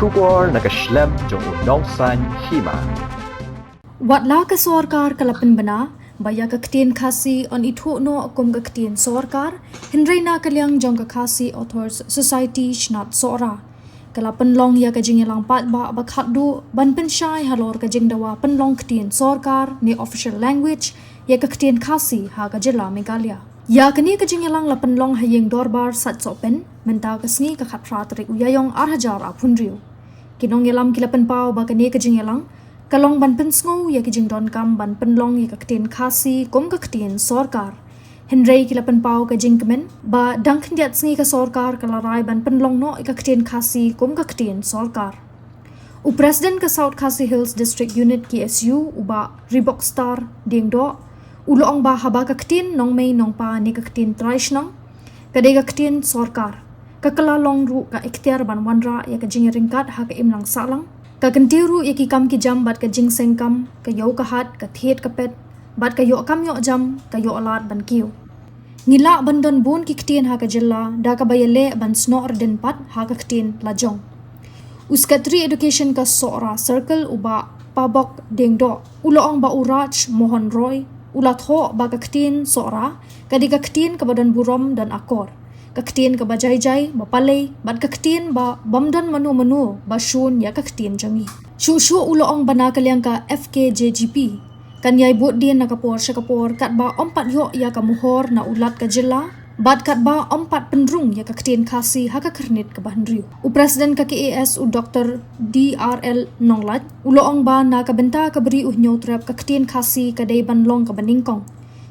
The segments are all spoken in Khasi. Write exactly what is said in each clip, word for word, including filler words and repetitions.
Khubor na ka shlem jong u nongsan hima. Wat la ka sorkar ka la pynbna ba ïa ka ktien Khasi yn ithuh noh kum ka ktien sorkar, hynrei na ka liang jong ka Khasi Authors Society Shnat Sohra ka la pynlong ïa ka jingïalang paidbah ba khatduh ban pynshai halor ka jingdawa pynlong ktien sorkar ne official language ïa ka ktien Khasi ha ka jylla Meghalaya. Ïa kane ka jingïalang la pynlong ha ïing dorbar Sait Sohpen mynta ka sngi ka khatphra tarik u Ïaïong ar hajar arphew hynriew. Ki nongïalam ki la pynpaw ba kane ka jingïalang ka long ban pynsngew ïa ki jingdonkam ban pynlong ïa ka ktien Khasi kum ka ktien sorkar. Hynrei ki la pynpaw ka jingkmen ba dang khyndiat sngi ka sorkar ka la rai ban pynlong noh ïa ka ktien Khasi kum ka ktien sorkar. U President ka South Khasi Hills District Unit K S U u Bah Ribokstar Diengdoh u la ong ba haba ka ktien nongmei nongpa ne ka ktien trai shnong ka dei ka ktien sorkar, ka kylla long ruh ka ikhtiar ban wanrah ïa ka jingïaryngkat ha ka imlang sahlang. Ka kyntiew ruh ïa ki kam ki jam bad ka jingseng kam, ka ïew ka hat, ka thied ka pet bad ka ïoh kam ïoh jam, ka ïoh lad ban kiew. Ngi lah ban don bun ki ktien ha ka jylla da kaba ïaleh ban snoh rdin pat ha ka ktien la jong. U Secretary Education ka Sohra Circle u Bah Pabok Diengdoh u la ong ba u Raj Mohan Roy u la thoh ba ka ktien Sohra ka dei ka ktien kaba don burom don akor, ka ktien kaba jai jai ba palei bad ka ktien ba bym don mano mano ba shun ïa ka ktien jong ngi. Shuh shuh u la ong ba na ka liang ka F K J G P kan ïai bud dien na ka por sha ka por katba ym pat ïoh ïa ka mohor na u Lat ka jylla bad katba ym pat pynrung ïa ka ktien Khasi ha ka khyrnit kaba hynriew. U President ka K A S u Doktor D R L Nonglait u la ong ba na ka bynta ka Bri u Hynñiewtrep ka ktien Khasi ka dei ban long kaba nyngkong.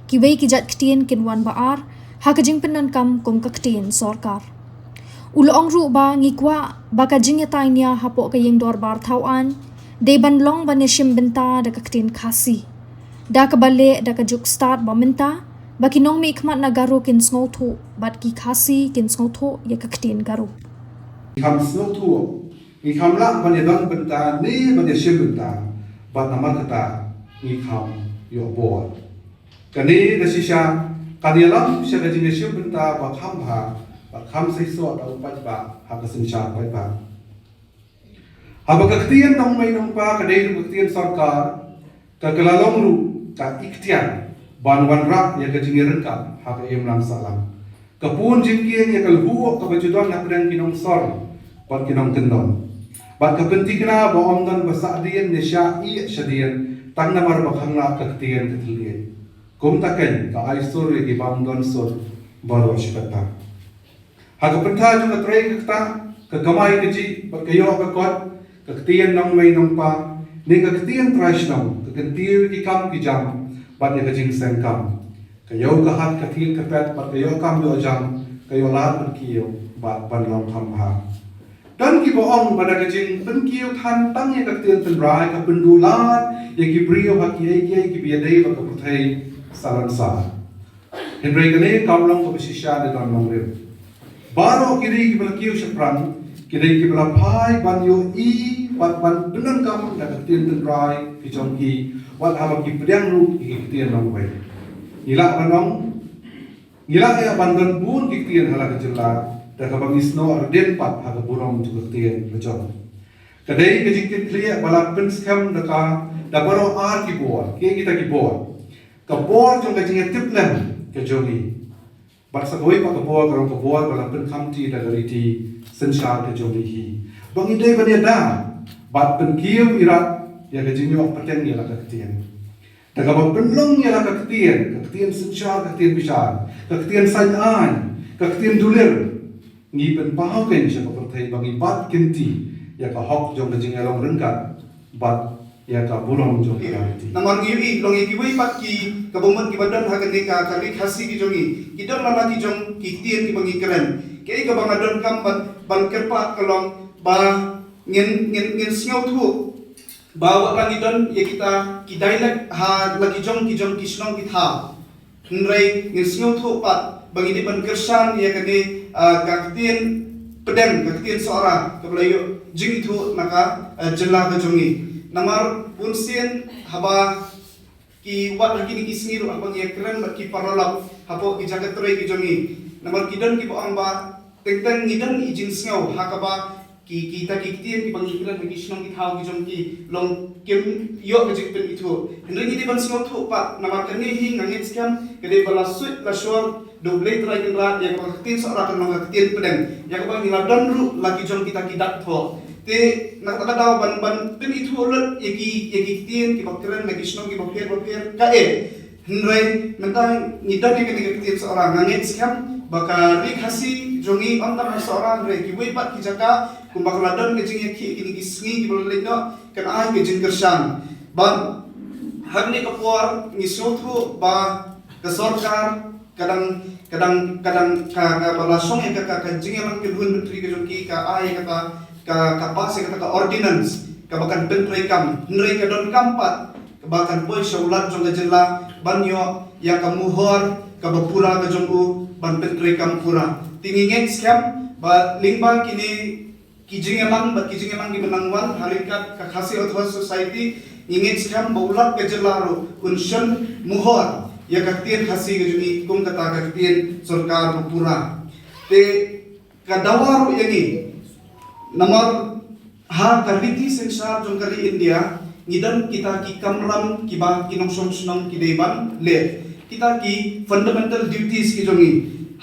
Kiwei ki jait ktien kin wan ba ar ha ka jingpyndonkam kum ka ktien sorkar. U la ong ruh ba ngi kwah ba ka jingïatai nia hapoh ka ïing dorbar thaw aiñ dei ban long ban ïashim bynta da ka ktien Khasi da kaba leh da ka juk stad ba mynta ba ki nongmihkhmat na Garo kin sngewthuh bad ki Khasi kin sngewthuh ïa ka ktien Garo. Ngi kham sngewthuh, ngi kham lah ban ïadon bynta ne ban ïashim bynta bad namar kata ngi kham ïoh bor. Kane da shisha kan ïalam sha ka jingïashim bynta ba kham bha bad kham seisoh da u paidbah ha ka synshar paidbah. Haba ka ktien nongmei nongpa ka dei ruh ka ktien sorkar, ka kylla long ruh ka ikhtiar ban wanrah ïa ka jingïaryngkat ha ka imlang sahlang. Ka pun jingkieng ïa ka lhuh kaba ju don hapdeng ki nongsor bad ki nongkyndon. Bad ka pynthikna ba ym don ba sahdien ne shah ïeh shadien tang namar ba khanglad ka ktien ka thylliej. Kumta keiñ ka ai sur ïa ki bym don sur baroh shi katta. Ha ka pynthor jong ka trei ka ktah, ka kamai kajih bad ka ïoh ka kot, ka ktien nongmei nongpa ne ka ktien trai shnong ka kyntiew ïa ki kam ki jam bad ïa ka jingseng kam. Ka ïew ka hat, ka thied ka pet bad ka ïoh kam ïoh jam, ka ïoh lad ban kiew bad ban long kham bha. Don kiba ong ba da ka jingpynkiew than tang ïa ka ktien tynrai ka pynduh lad ïa ki briew ha kiei kiei kiba ïadei bad ka pyrthei salonsar. Hynrei kane kam long kaba shisha ne don nongrim. Baroh ki dei kiba la kiew shaphrang, ki dei kiba la phai ban ïohi bad ban pyndonkam da ka ktien tynrai ka jong ki, wat haba ki pdiang ruh ïa ki ktien nongwei. Ngi lah ban ong, ngi lah ïa ban don bun ki ktien ha la ka jylla da kaba ngi snoh ardien pat ha ka burom jong ka ktien la jong. Ka dei ka jingkitkhlieh ba la pynskhem da ka, da baroh ar ki bor. Kiei kita ki bor? Ka bor jong ka jingïatiplem ka jong ngi. Bad sa kawei pat ka bor ka long ka bor ba la pynkhamti da ka riti synshar ka jong ngi hi, ba ngi dei ban ïada bad pynkiew irat ïa ka jingïoh pateng ïa la ka ktien. Da kaba pynlong ïa la ka ktien, ka ktien synshar, ka ktien bishar, ka ktien saiñ aiñ, ka ktien dulir, ngi pynpaw keiñ sha ka pyrthei ba ngi bat kynti ïa ka hok jong ka jingïalong ryngkat bad ïa ka burom jong ka riti. Namar ngi ïohi long ïa kiwei pat ki, kaba mut kiba don ha kane ka, ka ri Khasi ki jong ngi, ki don lada ki jong ki ktien kiba ngi kren. Kaei kaba nga donkam ban, ban kyrpad ka long ba ngin, ngin, ngin sngewthuh ba wat la ngi don ïa kita ki dialect ha la ki jong ki jong ki shnong ki thaw, hynrei ngin sngewthuh pat ba ngi dei ban kyrshan ïa kane, ah, ka ktien pdeng, ka ktien Sohra kaba la ïoh jingithuh na ka, ah, jylla ka jong ngi. Namar bunsien haba ki wad ha kine ki sngi ruh haba ngi ïakren bad ki paralok hapoh ki jaka trei ki jong ngi, namar ki don kiba ong ba teng teng ngi don i jingsngew ha kaba ki, kita ki ktien kiba ngi kren ha ki shnong ki thaw ki jong ki long kim ïoh ka jingpynithuh. Hynrei ngi dei ban sngewthuh pat namar kane hi nga ngeit skhem ka dei ba la suit la shor da U Blei Trai Kynrad ïa kaba ka ktien Sohra kan long ka ktien pdeng ïa kaba ngi la don ruh la ki jong kita ki dak thoh. Te na kata ka daw ban, ban pynithuh lut ïa ki, ïa ki ktien kiba kren na ki shnong kiba pher ba pher ka eh. Hynrei mynta ngi don ïa kane ka ktien Sohra, nga ngeit skhem ba ka ri Khasi jong ngi ym tang ha Sohra hynrei kiwei pat ki jaka kumba ka la don ka jingïakhih kine ki sngi kiba la leit noh kan ai ka jingkyrshan. Bad ha kane ka por ngi sngewthuh ba ka sorkar ka dang, ka dang, ka dang, ka, kaba la shong ïa ka, ka, ka jingïalang kynhun myntri ka jong ki ka ai ïa kata, ka, ka pass ïa kata ka ordinance kaba kan pyntreikam. Hynrei ka donkam pat kaba kan poi sha u Lat jong ka jylla ban ïoh ïa ka muhor kaba pura ka jong u ban pyntreikam pura. Te ngi ngeit skhem ba lyngba kine ki jingïalang bad ki jingïalang kiba nang wan ha ryngkat ka Khasi Authors Society, ngi ngeit skhem ba u Lat ka jylla ruh un shon muhor ïa ka ktien Khasi ka jong ngi kum kata ka ktien sorkar ba pura. Te ka dawa ruh ïa ngi namar ha ka riti synshar jong ka ri India ngi don kita ki kamram kiba ki nongshong shnong ki dei ban leh, kita ki fundamental duties ki jong ngi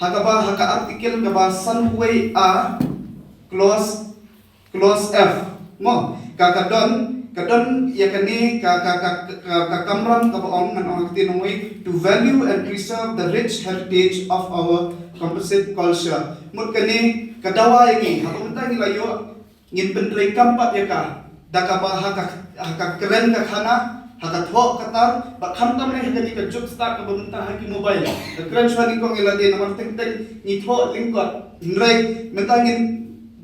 ha kaba, ha ka article kaba sanphew wei A clause, clause F mo, ka, ka don, ka don ïa kane ka, ka, ka, ka, ka kamram kaba ong, ngan ong ha ka ktien nongwei, to value and preserve the rich heritage of our composite culture. Mut kane ka dawa ïa ngi haba mynta ngi la ïoh ngin pyntreikam pat ïa ka da kaba ha ka, ha ka kren ka khana, ha ka thoh ka tar, bad khamtam ne ha kane ka juk stad kaba mynta ha ki mobile. Ka kren shuwa nyngkong ïa lade namar teng teng ngi thoh lyngkot. Hynrei mynta ngin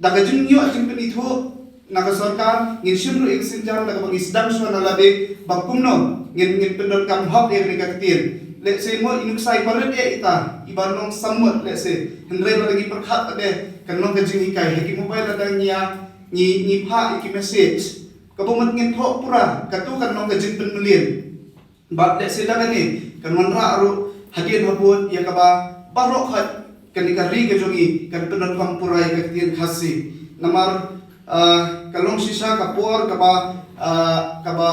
da ka jingïoh jingpynithuh na ka sorkar ngin shim ruh ïa ka sienjam da kaba ngi sdang shuwa na lade ba kumno ngin, ngin pyndonkam hok ïa kane ka ktien. Let's say mo i nuksa i barit ïa ita i ba nong sammut, let's say, hynrei lada ngi pyrkhat lade kan long ka jinghikai ha ki mobile lada ngi ïa ngi, ngi phah ïa ki message kaba mut ngin thoh pura, kato kan long ka jingpynmlien. Bad lehse da kane kan wanrah ruh hadien habud ïa kaba baroh khoit kane ka ri ka jong ngi kan pyndonkam pura ïa ka ktien Khasi. Namar, ah, ka long shisha ka por kaba, ah, kaba,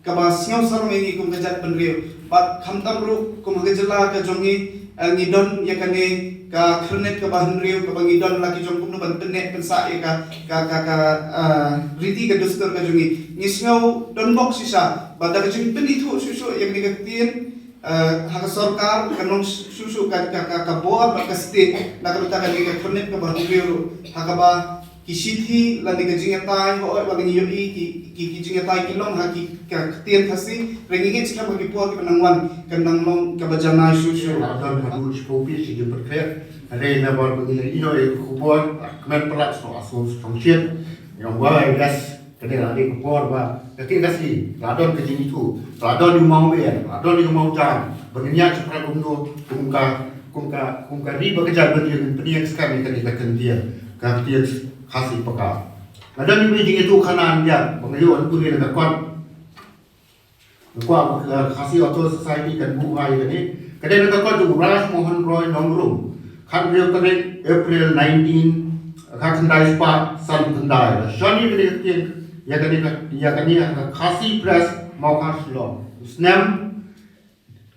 kaba sngew sarong ïa ngi kum ka jaitbynriew. Bad khamtam ruh kum ha ka jylla ka jong ngi, eh, ngi don ïa kane ka khyrnit kaba hynriew kaba ngi don la ki jong kumno ban pynneh pynsah ïa ka, ka, ka, ka, eh, riti ka dustur ka jong ngi. Ngi sngew donbok shisha ba da ka jingpynithuh shuh shuh ïa kane ka ktien, eh, ha ka sorkar kan long shuh shuh ka, ka, ka, ka bor bad ka state na ka bynta kane ka khyrnit kaba hynriew ruh ha kaba ki shithi lane ka jingïatai, hooid, ba ngi ïohi ki, ki, ki jingïatai ki long ha ki, ka ktien Khasi, hynrei ngi ngeit skhem ha ki por kiba nang wan kan nang long kaba janai shuh shuh. La don haduh shiphew phi shi jingpyrkhat. Hynrei namar ba ngi la ïoh ïa ka khubor, kmen palat snoh asu snoh shit. Ïa, wai, yes. Kane la dei ka por ba ka ktien Khasi la don ka jingithuh, la don ïa u mawbeiñ, la don ïa u mawjam ba ngin ïaid shaphang kumno, kum ka, kum ka, kum ka ri ba ka jaitbynriew ngin pynïeng skhem ïa kane ka ktien, ka ktien Khasi Paka. La don ïa u jingithuh khana ïa ba nga ïoh ban pule na ka kot. Nga kwah ba ka Khasi Authors Society kan buh ïa kane. Ka dei na ka kot jong u Raj Mohan Roy Nongrum. Khathynriew tarik April nineteen, khatkhyndai spah san khyndai. La shon ïa kane ka ktien, ïa kane ka, ïa kane ha ka Khasi Press, Mawkhar, Shillong. U snem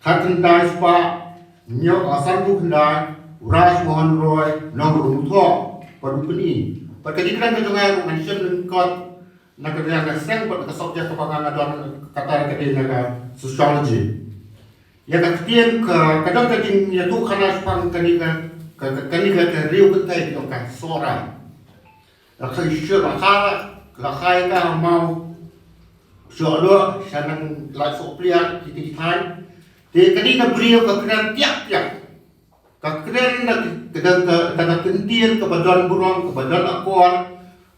khatkhyndai spah hynñiew, ah, sanphew khyndai, u Raj Mohan Roy Nongrum u thoh bad u pyni. Bad ka jingkren ka jong nga ruh ngan shim lyngkot na ka liang ka seng bad ka subject kaba nga nga don, kata ka dei na ka sociology. Ïa ka ktien ka, ka don ka jingïathuh khana shaphang kane ka, ka, ka, kane ka, ka riew kynthei ka jong ka Sohra. La kha shuh, la kha, la kha ïa ka ha Mawsynram sha nang Laisohpliat, kiti ki thaiñ. Te kane ka briew ka kren tiak tiak. Ka kren da ka, da ka, da ka kyntien kaba don burom, kaba don akor.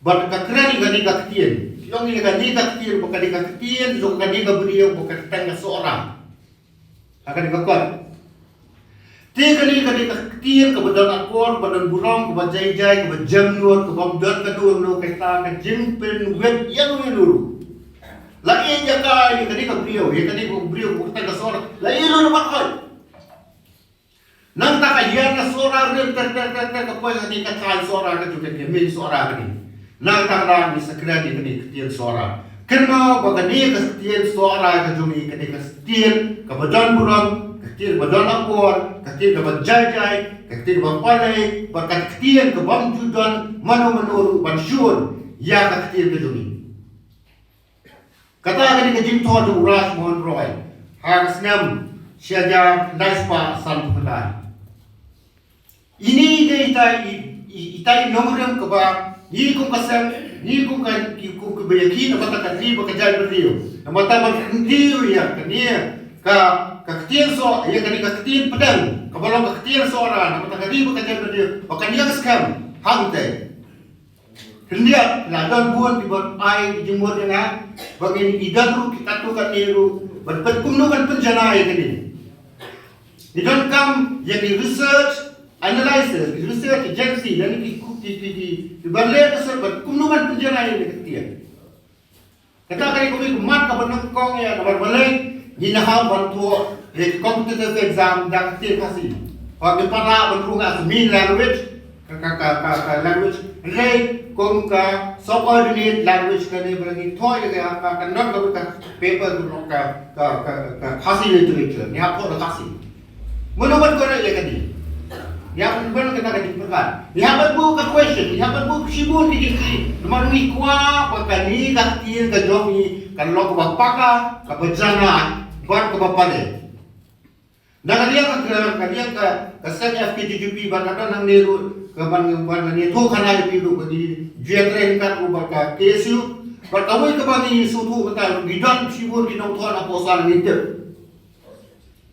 Bad ka kren ïa kane ka ktien. Ki ong ïa kane ka ktien, ba kane ka ktien jong kane ka briew, ba ka kyrteng ka Sohra. Ha kane ka kot. Te kane, kane ka ktien kaba don akor, kaba don burom, kaba jai jai, kaba jem lut, kaba ym don kano kano kata ka jingpynwit ïa uno uno ruh. La ïeit ïa ka, ïa kane ka briew, ïa kane ka briew, ka kyrteng ka Sohra. La ïeit lut baroh. Nangta ka ïa ka Sohra rim ter ter ter ter ka poi ha kane ka thaiñ Sohra ka jong kane, ka meiñ Sohra kane. Na kata ka daw ngi sa kren ïa kane ka ktien Sohra. Kynmaw ba kane ka ktien Sohra ka jong ngi, kane ka ktien kaba don burom, ka ktien ba don akor, ka ktien kaba jai jai, ka ktien kaba palei, bad ka ktien kaba ym ju don mano mano ruh ban shun ïa ka ktien ka jong ngi. Kata ka dei ka jingthoh jong u Raj Mohan Roy ha ka snem shi hajar khyndai spah sanphew khyndai. Ini dei ita i, i, ita i nongrim kaba ngi kum ka seng, ngi kum ka, ki kum ka ba ïa ki, namar kata ka ri bad ka jaitbynriew, namar kata ban kyntiew ïa kane ka, ka ktien Soh, ïa kane ka ktien pdeng kaba long ka ktien Sohra, namar kata ka ri bad ka jaitbynriew ba kan ïa ka skhem hangtei. Khyndiat, la don bun kiba ai ki jingmut ïa nga, ba ngin ïa don ruh ki katto katne ruh ban pyn, kumno ban pynjanai ïa kane. Ngi donkam ïa ki research analysis, ki research agency, lane ki, ki, ki, ki, ki ban leh research ban kumno ban pynjanai ïa kane ka ktien. Kata ka dei kawei ka mat kaba nyngkong ïa, namar balei ngi nahap ban thoh ïa ki competitive exam da ka ktien Khasi. Ba ngi palat ban rung as a main language, ka, ka, ka, ka, ka language, hynrei kum ka subordinate language, lane ba ngi thoh ïa ka, ka, ka, not ka, ka paper, ka, ka, ka, ka Khasi literature, ngi hap thoh da Khasi. Mano ban kren ïa kane? Ngi hap ban kren ïa kane, ngi hap ban buh ka question, ngi hap ban buh shibun ki jingkylli. Namar ngi kwah ba kane ka ktien ka jong ngi kan long kaba paka, kaba janai, bad kaba palei. Na ka liang ka, ka liang ka, ka seng F K J G P bad ka don hangne ruh, ka ban, ban ngi ïathuh khana ïa phi ruh, ba ngi ju ïatrei ryngkat ruh bad ka K S U, bad kawei kaba ngi sngewthuh mynta ruh, ngi don shibun ki nongthoh na posa ngi tip.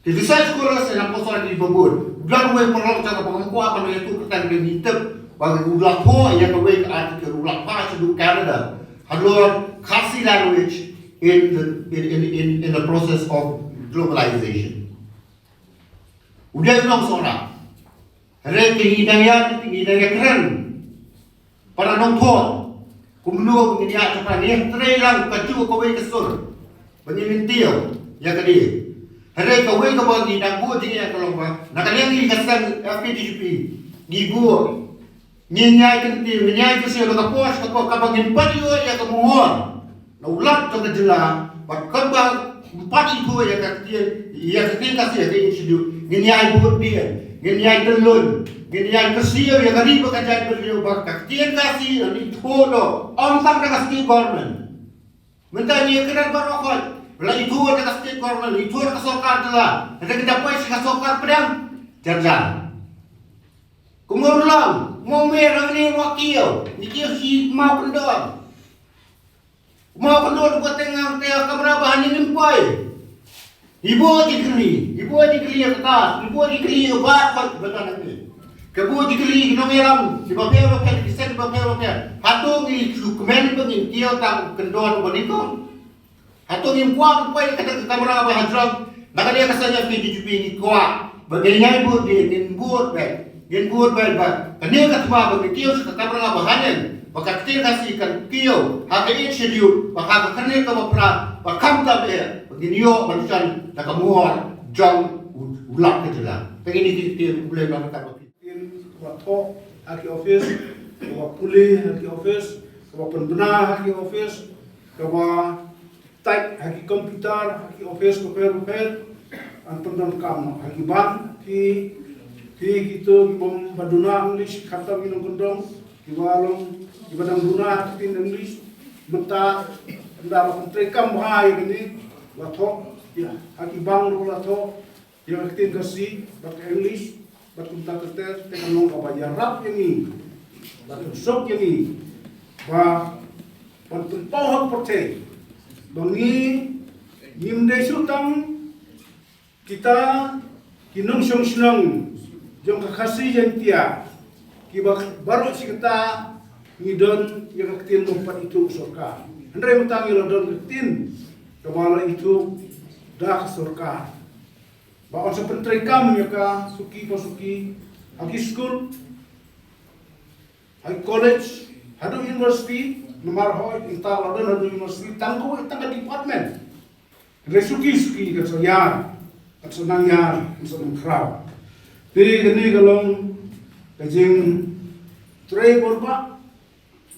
Ki research scholars na posa ngi ba bun. Don uwei u paralok jong nga ba ngam kwah ban ïathuh kyrteng, ngi tip ba u la thoh ïa kawei ka article, u la phah shaduh Canada halor Khasi language in the, in, in, in, in the process of globalization. U dei u nongsohra. Hynrei ngi dang ïa, ngi dang ïakren. Para nongthoh, kumno ba ngin ïa, ngi trei lang kajuh kawei ka sur ba ngin kyntiew ïa kane. Hynrei kawei kaba ngi dang buh jingeh ka long ba na ka liang ngi ka seng F K J G P ngi buh, ngin ïai kyntiew, ngin ïai kyntiew na ka por sha ka por kaba ngin pat ïoh ïa ka mohor na u Lat jong ka jylla, bad kaba ngim pat ithuh ïa ka ktien, ïa ka ktien Khasi ha ka Eighth Schedule, ngin ïai bud biang, ngin ïai tyllun, ngin ïai kyrsiew ïa ka ri bad ka jaitbynriew ba ka ktien Khasi ngi ithuh noh, ym tang da ka state government. Mynta ngi ïakren baroh khoit, la ithuh da ka state government, la ithuh da ka sorkar jylla, hynrei kita poi sha ka sorkar pdeng, jar jar. Kumno ruh long, mo me rang ne mo kiew, ngi kiew shi mawkyndon. Mawkyndon ba teng ngang te kamra ba hangne ngim poi. Ibu ji kylli, ibu ji kylli ïa ka, ibu ji kylli ïa ba khot ba ka nang ni. Ka bu ji kylli ki nongïalam, ki ba pher ba pher, ki seng ba pher ba pher. Hato ngi shu kmen ba ngin kiew tang kyndon ba ni ko. Hato ngim kwah ban poi kata ka kamra ba hajrong. Na ka liang ka seng F K J G P ngi kwah ba ngin ïai bud, ngin bud bad, ngin bud bad ba kane ka thma ba ngin kiew sha ka kamra ba haneng, ba ka ktien Khasi kan kiew ha ka Eighth Schedule, ba ha ka kane kaba phra ba khamtam eh ba ngin ïoh ban jan da ka muhor jong u, u Lat ka jylla. Te ngin ïa ki ktien U Blei ban ka ba ktien kaba thoh ha ki office, kaba pule ha ki office, kaba pynbna ha ki office, kaba type ha ki computer ha ki office bapher bapher, yn pyndonkam ha ki bank. Phi, phi kito ki bym ba duna English, khamtam ki nongkyndong kiba long, kiba dang duna ha ka ktien English. Mynta ynda la pyntreikam bha ïa kine, la thoh ïa ha ki bank ruh la thoh ïa ka ktien Khasi bad ka English, bad kumta ter ter, te kan long kaba ïarap ïa ngi, bad pynsuk ïa ngi ba ban pynpaw ha ka pyrthei ba ngi ngim dei shuh tang kita ki nongshong shnong jong ka Khasi Jaiñtia, kiba baroh shi katta ngi don ïa ka ktien bym pat ithuh sorkar. Hynrei mynta ngi la don ka ktien kaba la ithuh da ka sorkar. Ba yn sa pyntreikam ïa ka suki pa suki, ha ki skul, ha ki college, haduh university. Namar hooid, mynta la don haduh university tang kawei, tang ka department. Hynrei suki suki kan sa ïar, kan sa nang ïar, kan sa nang khraw. Te kane ka long ka jingtrei bor ba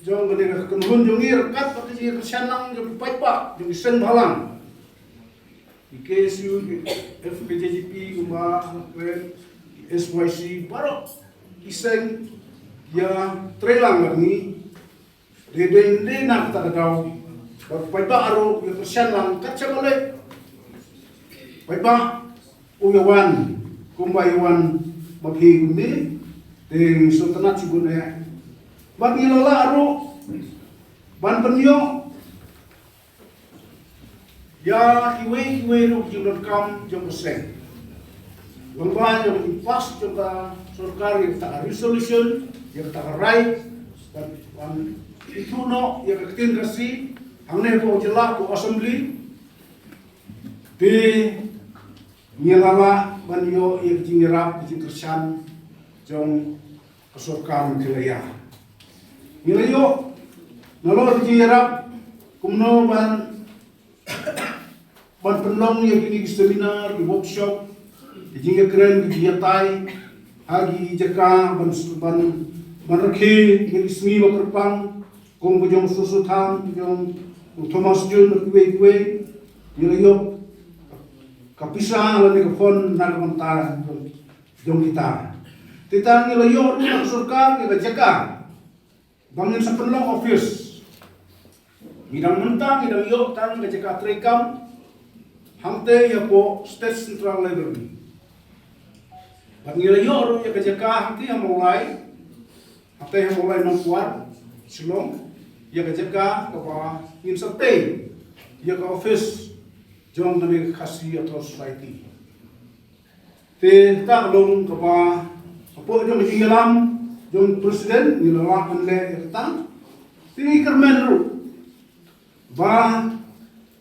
jong kane ka kynhun jong ngi ryngkat bad ka jingkyrshan lang jong ki paidbah jong ki seng bhalang. Ki K S U, ki F K J G P, kumba kren, S Y C, baroh ki seng ïa trei lang bad ngi. Dei dei dei na kata ka daw. Bad paidbah ruh ïa kyrshan lang kat sha ba leh. Paidbah u ïa wan kumba ïa wan ma phi kumne. Te ngi sngewtynnat shibun eh. Bad ngi la lah ruh ban pynïoh ïa kiwei kiwei ruh ki jingdonkam jong ka seng. Lyngba jong ka jingpass jong ka sorkar ïa kata ka resolution, ïa kata ka rai, ban, ban ithuh noh ïa ka ktien Khasi hangne hapoh jylla, hapoh Assembly. Te ngi la lah ban ïoh ïa ka jingïarap, ka jingkyrshan jong ka sorkar Meghalaya. Ngi la ïoh nalor ka jingïarap kumno ban, ban pynlong ïa kine ki seminar, ki workshop, ki jingïakren, ki jingïatai ha ki jaka ban, ban, ban rakhe ïa ki sngi ba kyrpang, kum ka jong u Soso Tham, ka jong u Thomas Jun bad kiwei kiwei. Ngi la ïoh ka pisa lane ka fund na ka bynta jong kita. Te tang ngi la ïoh ruh na ka sorkar ïa ka jaka ba ngin sa pynlong office. Ngi dang mynta ngi dang ïoh tang ka jaka treikam hangtei hapoh State Central Library. Bad ngi la ïoh ruh ïa ka jaka hangtei ha Mawlai, hangtei ha Mawlai Nongkwar, Shillong, ïa ka jaka kaba ngin sa tei ïa ka office jong kane ka Khasi Authors' Society. Te kata ka long kaba hapoh jong ka jingïalam jong u President ngi la lah ban leh ïa kata. Te ngi kyrmen ruh ba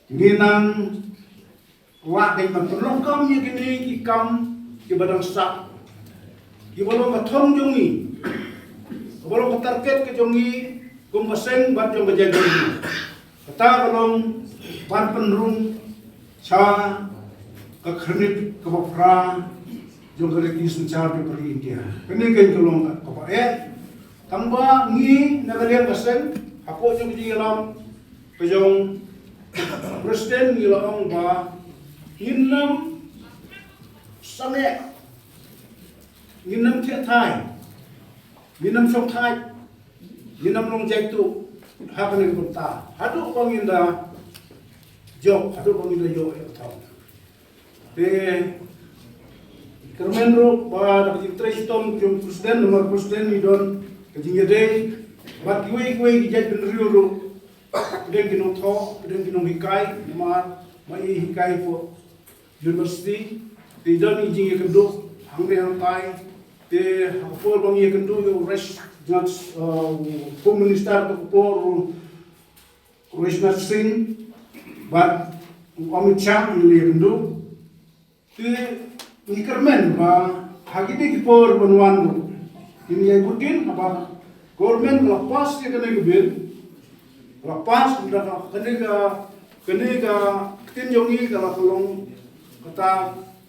ngin nang lah ban pynlong kam ïa kine ki kam kiba dang sah, kiba long ka thong jong ngi, kiba long ka target ka jong ngi kum ka seng bad jong ka jaitbynriew. Kata ka long ban pynrung sha ka khyrnit kaba phra jong ka riti synshar jong ka ri India. Kane ka long kaba eh. Tangba ngi na ka liang ka seng, hapoh jong ka jingïalam ka jong President, ngi la ong ba ngin nym sangeh, ngin nym thiah thai, ngin nym shong thait, ngin nym long jaituh ha kane ka bynta haduh ba ngin da jop, haduh ba ngin da ïoh ïa ka thong. Te kyrmen ruh ba da ka jingtrei shitom jong u President, namar u President ngi don ka jingïadei bad kiwei kiwei ki jaitbynriew ruh, pdeng ki nongthoh, pdeng ki nonghikai, namar ma i hikai hapoh university. Te don ki jingïakynduh hangne hangtai. Te ha ka por ba ngi ïakynduh ïa u Raj-, Raj-, uh, Home Minister, ha ka por u Rajnath Singh bad u Amit Shah ngi la ïakynduh. Te ngi kyrmen ba ha kine ki por ban wan ruh ngin ïai bud dien haba government ka la pass ïa kane ka bill, ka la pass, ynda ka, kane ka, kane ka ktien jong ngi ka la ka long kata,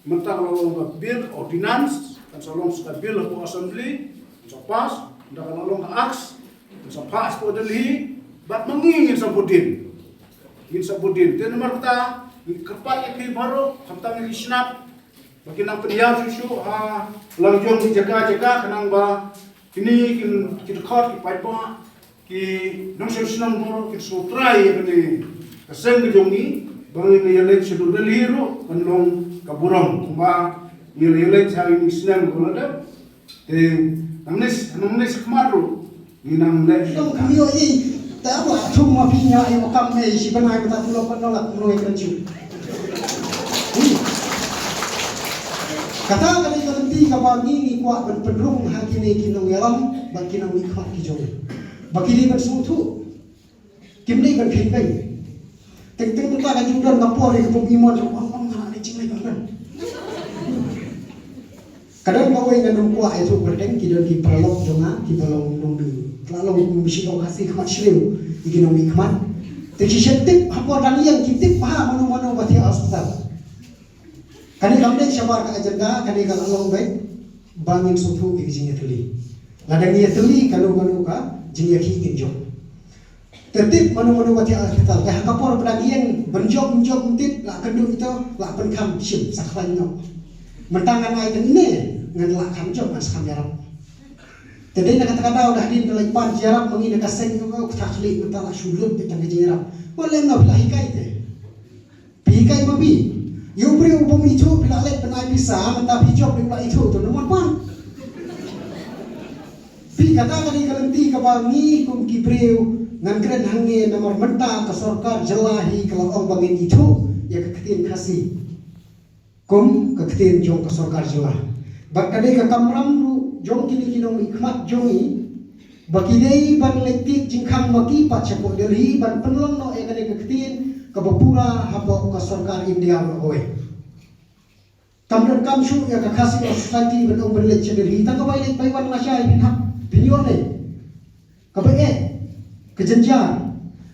mynta ka la long ka bill ordinance, kan sa long sa ka bill hapoh assembly, kan sa pass, ynda ka la long ka act, kan sa pass hapoh Delhi, bad ma ngi ngin sa bud dien. Ngin sa bud dien. Te namar kata ngi kyrpad ïa phi baroh, khamtam ïa ki shnat, ba kin nang pynïar shuh shuh ha la jong ki jaka jaka, khnang ba kine kin, ki dkhot, ki paidbah, ki nongshong shnong baroh kin sngewtrai ïa kane ka seng ka jong ngi, ba ngin ïaleit sha Delhi ruh kan long ka burom kumba ngi la ïaleit ha kine ki snem ba la dep. Te nangne, nangne shakhmat ruh ngi nang leh. Dong kami o i, ta wa thum ma phi nga i wa kam me shi bnai ba ta tulop ban nolak mroi kan ju. Kata ka dei ka lynti kaba ngi ngi kwah ban pynrung ha kine ki nongïalam bad ki nongmihkhmat ki jong. Ba ki dei ban sngewthuh. Kim dei ban kheiñ beiñ. Teng teng mynta ka jingdon ka por ïa ka bym imon jong ong ong nga la dei jingleh ka ren. Ka don kawei ngan ym kwah ïathuh kyrteng, ki don ki paralok jong nga kiba long nongmih, la long nongmih shisha ka Khasi khmat shriew ïa ki nongmihkhmat. Te ki shet tip ha por dang ïeng ki tip bha mano mano ba thiah ha hospital. Kane kam dei shabar ka agenda, kane ka la long beit ba ngin sngewthuh ïa ka jingïatylli. Lada ngi ïatylli kano kano ka jingïakhih ngin jop. Te tip mano mano ba thiah hospital. Te ha ka por ba dang ïeng ban jop, ban jop ban tip, la kynduh ito, la pynkham shim sa khlaiñ noh. Mynta ngan ai tang ine, ngan la kham jop, ngan sa kham ïarap. Te dei na kata ka daw da hadien ka leit pan ïarap ma ngi na ka seng, ka kata khlieh mynta la shu lut beit tang ka jingïarap. Wat lem na phi la hikai te. Phi hikai ma phi. Ïa u briew u bym ithuh phi la leit ban ai pisa, mynta phi jop dei u la ithuh to, namar pan. Phi, kata ka dei ka lynti kaba ngi kum ki briew ngan kren hangne, namar mynta ka sorkar jylla hi ka la ong ba ngin ithuh ïa ka ktien Khasi kum ka ktien jong ka sorkar jylla. Bad ka dei ka kamram ruh jong kine ki nongmihkhmat jong ngi ba ki dei ban leit tied jingkhang ma ki pat shapoh Delhi ban pynlong noh ïa kane ka ktien kaba pura hapoh ka sorkar India baroh kawei. Kam donkam shuh ïa ka Khasi Oral Society ban ong ban leit sha Delhi, tang kaba ïaleit bai wan lashai phin hap phin ïoh ne. Kaba eh ka jynjar.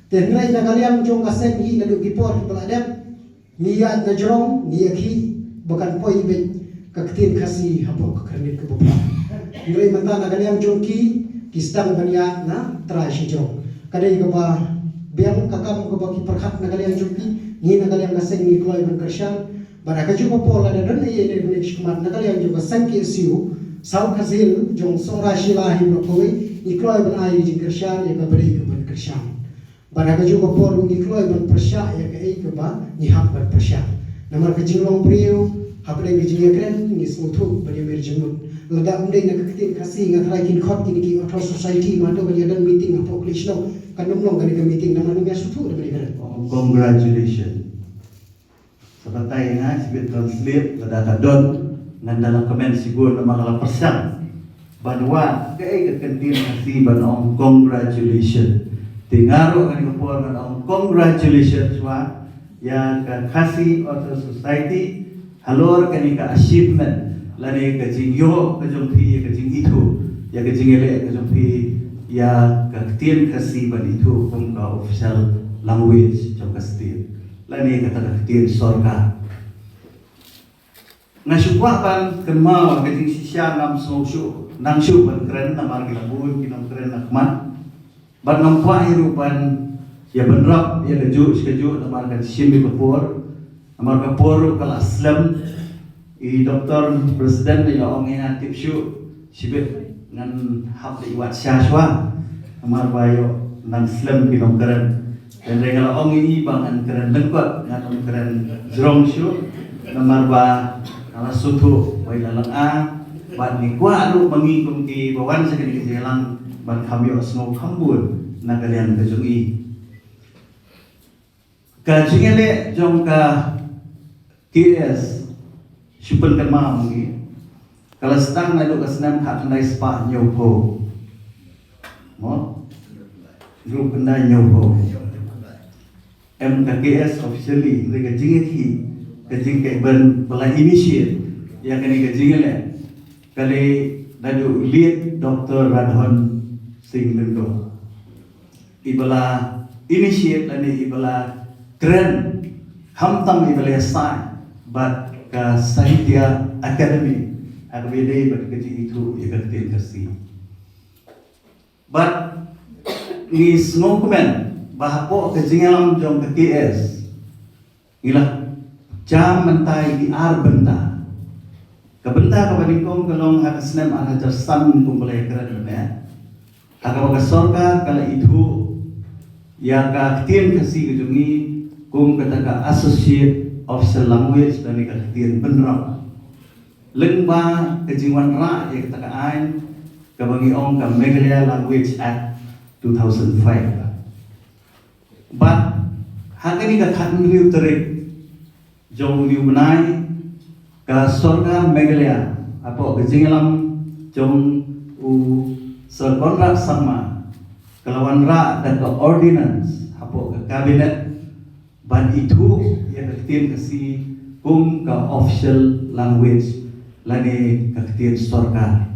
Te hynrei na ka liang jong ka seng hi naduh ki por kiba la dep, ngi ïaid na jrong, ngi ïakhih ba kan poi beit ka ktien Khasi hapoh ka khyrnit kaba bha. Hynrei mynta na ka liang jong ki, ki sdang ban ïaid na trai shajrong. Ka dei kaba biang ka kam kaba ki pyrkhat na ka liang jong ki, ngi na ka liang ka seng ngi kloi ban kyrshan. Bad ha kajuh ka por lada don ei ei ne ne shakhmat na ka liang jong ka seng K S U South Khasi Hills jong Sohra Shila hi baroh kawei, ngi kloi ban ai jingkyrshan ïa kaba dei ka ban kyrshan. Bad ha kajuh ka por ruh ngi kloi ban pyrshah ïa kaei kaba ngi hap ban pyrshah. Namar ka jinglong briew hapdeng ka jingïakren ngi sngewthuh ban ïamir jingmut. Lada ym dei na ka ktien Khasi nga tharai kin khot kine ki Oral Society ma to ban ïadon meeting hapoh Khliehnop. Kan ym long kane ka meeting namar ngim ïasngewthuh da kane ka ktien. Congratulations. Sa batai nga shibit translate, lada ka don ngan da la comment shibun namar nga la pyrshang ban wad kaei ka kyntien Khasi ban ong congratulation. Te nga ruh kane ka por ngan ong congratulation shuwa ïa ka Khasi Authors Society halor kane ka achievement lane ka jingïoh ka jong phi ïa ka jingithuh ïa ka jingïaleh ka jong phi ïa ka ktien Khasi ban ithuh kum ka official language jong ka state lane kata ka ktien sorkar. Nga shu kwah ban kynmaw ka jingshisha, ngam sngew shuh nang shuh ban kren namar ki la bun ki nongkren na khmat. Bad ngam kwah hi ruh ban ïa bynrap ïa kajuh shi kajuh namar kan shim ïa ka por. Namar ka por ruh ka la slem. I Doctor President i la ong ïa nga tip shuh shibit ngan hap da i wat sha shuwa. Namar ba ïoh nang slem ki nongkren. Hynrei nga la ong ïa i ba ngan kren lyngkot, ngan ym kren jrong shuh. Namar ba nga la sngewthuh ba i la lynga bad ngi kwah ruh ma ngi kum ki ba wan sha kane ka jingïalang ban kham ïohsngew kham bun na ka liang ka jong i. Ka jingïaleh jong ka K S, shu pynkynmaw ma ngi, ka la sdang naduh ka snem khatkhyndai spah hynñiewphew. Mo? Hynriewphew khyndai hynñiewphew. Em, ka K S officially, hynrei ka jingïakhih, ka jingkyrmen ba la initiate ïa kane ka jingïaleh, ka dei naduh u late Doctor Radhon Singh Lyngdoh. I ba la initiate lane i ba la kren, khamtam i ba la ïasaid bad ka Sahitya Akademi ha kaba ïadei bad ka jingithuh ïa ka ktien Khasi. Bad ngi sngewkmen ba hapoh ka jingïalam jong ka K S ngi la jam mynta ïa ki ar bynta. Ka bynta kaba nyngkong ka long ha ka snem ar hajar san kum ba la ïakren mynne, ha kaba ka sorkar ka la ithuh ïa ka ktien Khasi ka jong ngi kum kata ka associate official language lane ka ktien bynrap. Lyngba ka jingwanrah ïa kata ka aiñ kaba ngi ong ka Meghalaya Language Act two thousand five. Bad ha kane ka khathynriew tarik jong une u bnai, ka sorkar Meghalaya hapoh ka jingïalam jong u Sir Conrad Sangma ka la wanrah da ka ordinance hapoh ka cabinet ban ithuh ïa ka ktien Khasi kum ka official language lane ka ktien sorkar.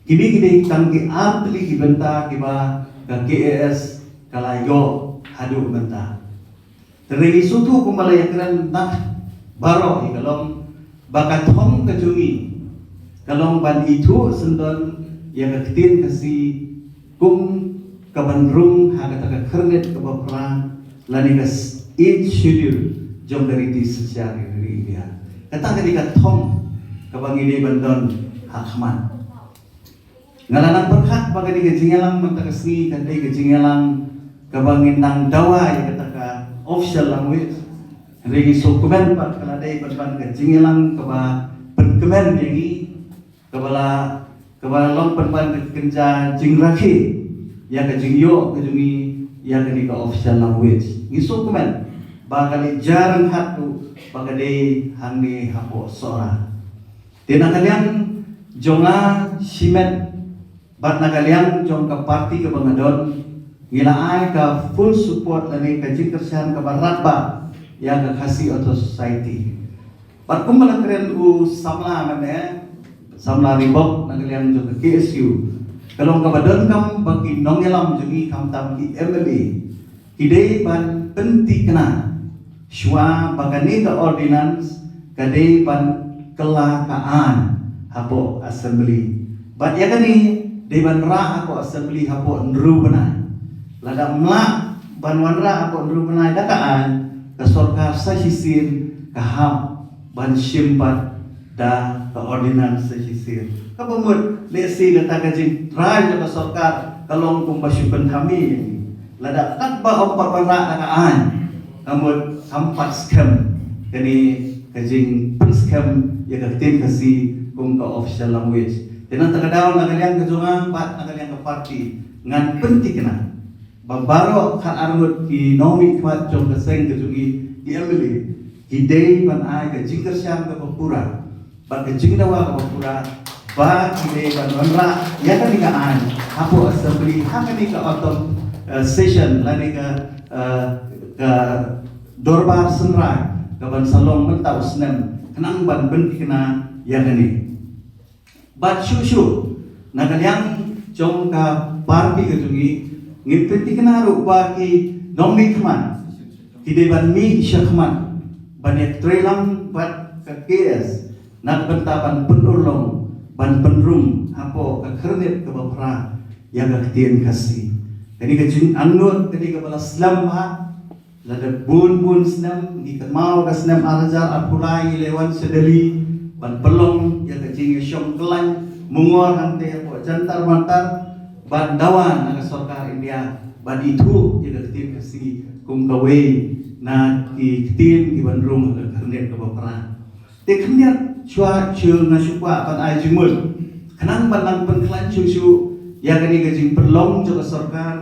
Kine ki dei tang ki ar tylli ki bynta kiba ka K A S ka la ïoh haduh mynta. Te ngi sngewthuh kumba la ïakren na baroh ïa ka long ba ka thong ka jong ngi ka long ban ithuh syndon ïa ka ktien Khasi kum ka ban rung ha kata ka khyrnit kaba phra lane ka s- eighth schedule jong ka riti synshar ri India. Kata ka dei ka thong kaba ngi dei ban don ha khmat. Nga la nang pyrkhat ba ka dei ka jingïalang mynta ka sngi ka dei ka jingïalang kaba ngin nang dawa ïa kata ka official language. Hynrei ngi sngewkmen ba ka la dei ban ban ka jingïalang kaba pynkmen ïa ngi kaba la kaba long pynban ka kynja jingrakhe ïa ka jingïoh ka jong ngi ïa kane ka official language. Ngi sngewkmen ba ka dei jingïalang haduh ba ka dei hangne hapoh Sohra. Te na ka liang jong nga shimet bad na ka liang jong ka party kaba nga don ngi la ai ka full support lane ka jingkyrshan kaba radbah ïa ka Khasi Authors Society. Bad kumba la kren u samla mynne, samla Ribok na ka liang jong ka K S U, ka long kaba donkam ba ki nongïalam jong ngi khamtam ki M L A ki dei ban pynthikna shuwa ba kane ka ordinance ka dei ban kylla ka aiñ hapoh assembly. Bad ïa kane dei ban rah hapoh assembly hapoh hynriew bnai. Lada ym lah ban wanrah hapoh hynriew bnai da ka aiñ, ka sorkar sa shisien ka hap ban shim pat da ka ordinance sa shisien. Kaba mut lehse kata ka jingtrai jong ka sorkar ka long kumba shu pynthame. Lada katba ym pat wanrah da ka aiñ, ka mut kam pat skhem kane ka jingpynskhem ïa ka ktien Khasi kum ka official language. Te na kata ka daw na ka liang ka jong nga bad na ka liang ka party ngan pynthikna ba baroh khatar ngut ki nongmihkhmat jong ka seng ka jong ngi ki M L A ki dei ban ai ka jingkyrshan kaba pura bad ka jingdawa kaba pura ba ki dei ban wanrah ïa kane ka aiñ hapoh assembly ha kane ka autumn, eh, session lane ka, eh, ka dorbar synrai kaban sa long mynta u snem khnang ban pynthikna ïa kane. Bad shuh shuh na ka liang jong ka party ka jong ngi ngin pynthikna ruh ba ki nongmihkhmat ki dei ban mih shakhmat ban ïatreilang bad ka K S na ka bynta ban pynurlong ban pynrung hapoh ka khyrnit kaba phra ïa ka ktien Khasi. Kane ka jingangnud kane kaba la slem bha. Lada bun bun snem ngi kynmaw ka snem ar hajar arphew lai ngi la wan sha Delhi ban pynlong ïa ka jingïashong khlaiñ mungor hangtei hapoh Jantar Mantar ban dawa na ka sorkar India ban ithuh ïa ka ktien Khasi kum kawei na ki ktien kiban rung ha ka khyrnit kaba phra. Te khyndiat shuwa shuh nga shu kwah ban ai jingmut khnang ban nang pynkhlaiñ shuh shuh ïa kane ka jingpynlong jong ka sorkar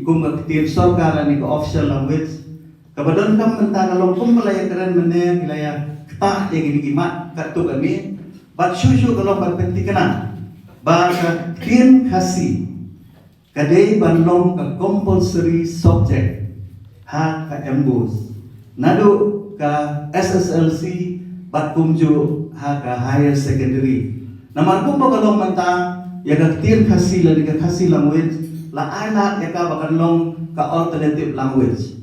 kum ka ktien sorkar lane ka official language. Kaba donkam mynta ka long kumba la ïakren mynne ki la ïa ktah ïa kine ki mat katto katne. Bad shuh shuh ka long ban pynthikna ba ka ktien Khasi ka dei ban long ka compulsory subject ha ka M Bos naduh ka S S L C bad kumjuh ha ka higher secondary. Namar kumba ka long mynta ïa ka ktien Khasi lane ka Khasi language la ai lad ïa ka ba kan long ka alternative language.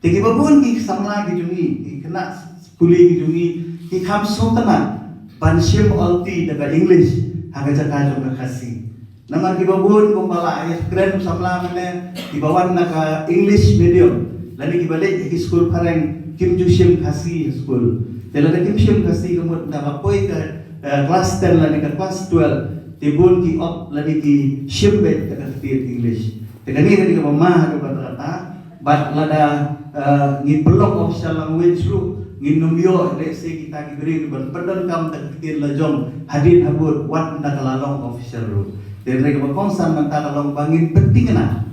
Te kiba bun ki samla ki jong ngi, ki khynnah skuli ki jong ngi, ki kham sngewtynnat ban shim olti da ka English ha ka jaka jong ka Khasi. Namar kiba bun kumba la ïakren samla mynne kiba wan na ka English medium lane kiba leit ha ki skul phareng kim ju shim Khasi ha skul. Te lada kim shim Khasi ka mut na ba poi ka, eh, class ten lane ka class twelve te bun ki opt lane ki shim beit da ka ktien English. Te kane ka dei kaba ma ha kaba rata. Bad lada, eh, ngi pynlong official language ruh ngin nym ïoh lehse kita ki briew kiban pyndonkam da ka ktien la jong hadien habud wat na ka la long official ruh. Te hynrei kaba kongsan mynta ka long ba ngin pynthikna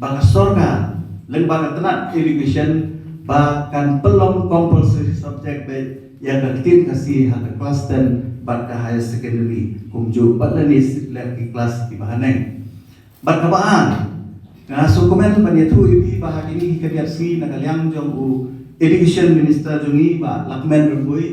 ba ka sorkar lyngba ka tnat education ba kan pynlong compulsory subject beit ïa ka ktien Khasi ha ka class ten bad ka higher secondary kumjuh bad lane leh ki class kiba haneng. Bad kaba ar, nga sngewkmen ban ïathuh ïa phi ba ha kine ki khyndiat sngi na ka liang jong u Education Minister jong ngi Bah Lahkmen Rymbui,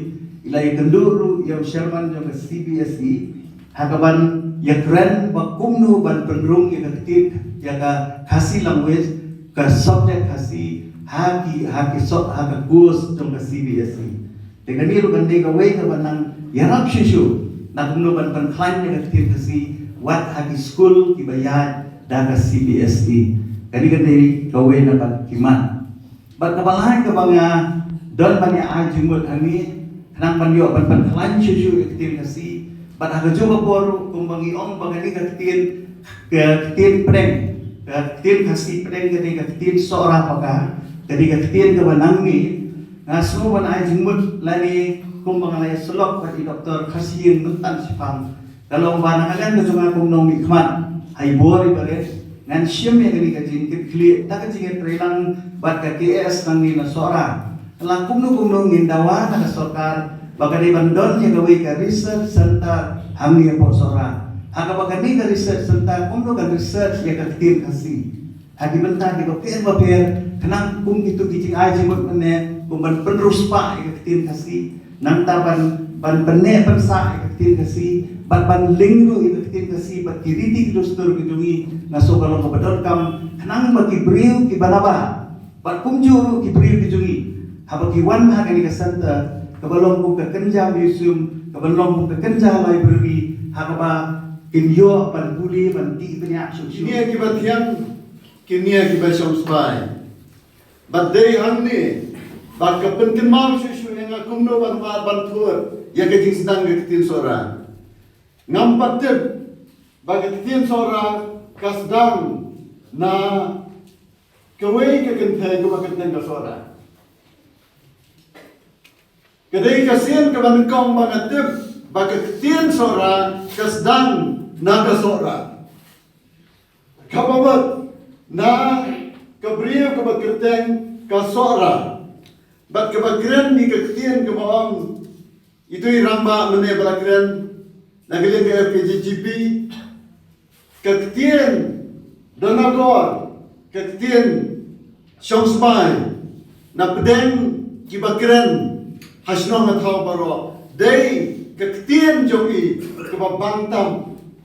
i la ïakynduh ruh ïa u chairman jong ka C B S E ha kaban ïakren ba kumno ban pynrung ïa ka ktien ïa ka Khasi language, ka subject Khasi ha ki, ha ki sub, ha ka course jong ka C B S E. Te kane ruh kan dei kawei kaba nang ïarap shuh shuh na kumno ban pynkhlaiñ ïa ka ktien Khasi wat ha ki skul kiba ïaid da ka C B S E. Kane ka dei kawei na bad ki mat. Bad kaba lai kaba nga don ban ïa ai jingmut hangne, khnang ban ïoh ban pynkhlaiñ shuh shuh ïa ka ktien Khasi. Bad ha kajuh ka por ruh kumba ngi ong ba kane ka ktien, ka ktien pdeng, ka ktien Khasi pdeng ka dei ka ktien Sohra paka, ka dei ka ktien kaba nangne. Nga sngew ban ai jingmut lane kumba nga la ïa sylloh bad i Doktor Khasi ïing mynta shaphang. Ka long ba na ka liang ka jong nga kum u nongmihkhmat ha i bor i barit, ngan shim ïa kane ka jingkitkhlieh da ka jingïatreilang bad ka K S nangne na Sohra. Ka la kumno kumno ngin dawa na ka sorkar ba ka dei ban don ïa kawei ka research center hangne hapoh Sohra. Ha kaba kane ka research center kumno kan research ïa ka ktien Khasi ha ki bynta kiba pher ba pher, khnang kum kito ki jingai jingmut mynne kum ban pynriewspah ïa ka ktien Khasi, nangta ban, ban pynneh pynsah ïa ka ktien Khasi, bad ban lyngngoh ïa ka ktien Khasi bad ki riti ki dustur ki jong ngi. Nga sngew ka long kaba donkam khnang ba ki briew kiba naba bad kumjuh ruh ki briew ki jong ngi haba ki wan ha kane ka center kaba long kum ka kynja museum, kaba long kum ka kynja library, ha kaba kin ïoh ban pule ban tih bniah shuh shuh. Kine kiba thiang, kine kiba shong spah. Bad dei hangne ba ka pynkynmaw shuh shuh ïa nga kumno ban wad ban thur ïa ka jingsdang ka ktien Sohra. Ngam pat tip ba ka ktien Sohra ka sdang na kawei ka kynthei kaba kyrteng ka Sohra. Ka dei ka sien kaba nyngkong ba nga tip ba ka ktien Sohra ka sdang na ka Sohra. Kaba mut na ka briew kaba kyrteng ka Sohra bad kaba kren ïa ka ktien kaba ong, ito i rangbah mynne ba la kren na ka liang ka F K J G P, ka ktien Donagor, ka ktien shong spah na pdeng kiba kren ha shnong ha thaw baroh, dei ka ktien jong i kaba bang tam,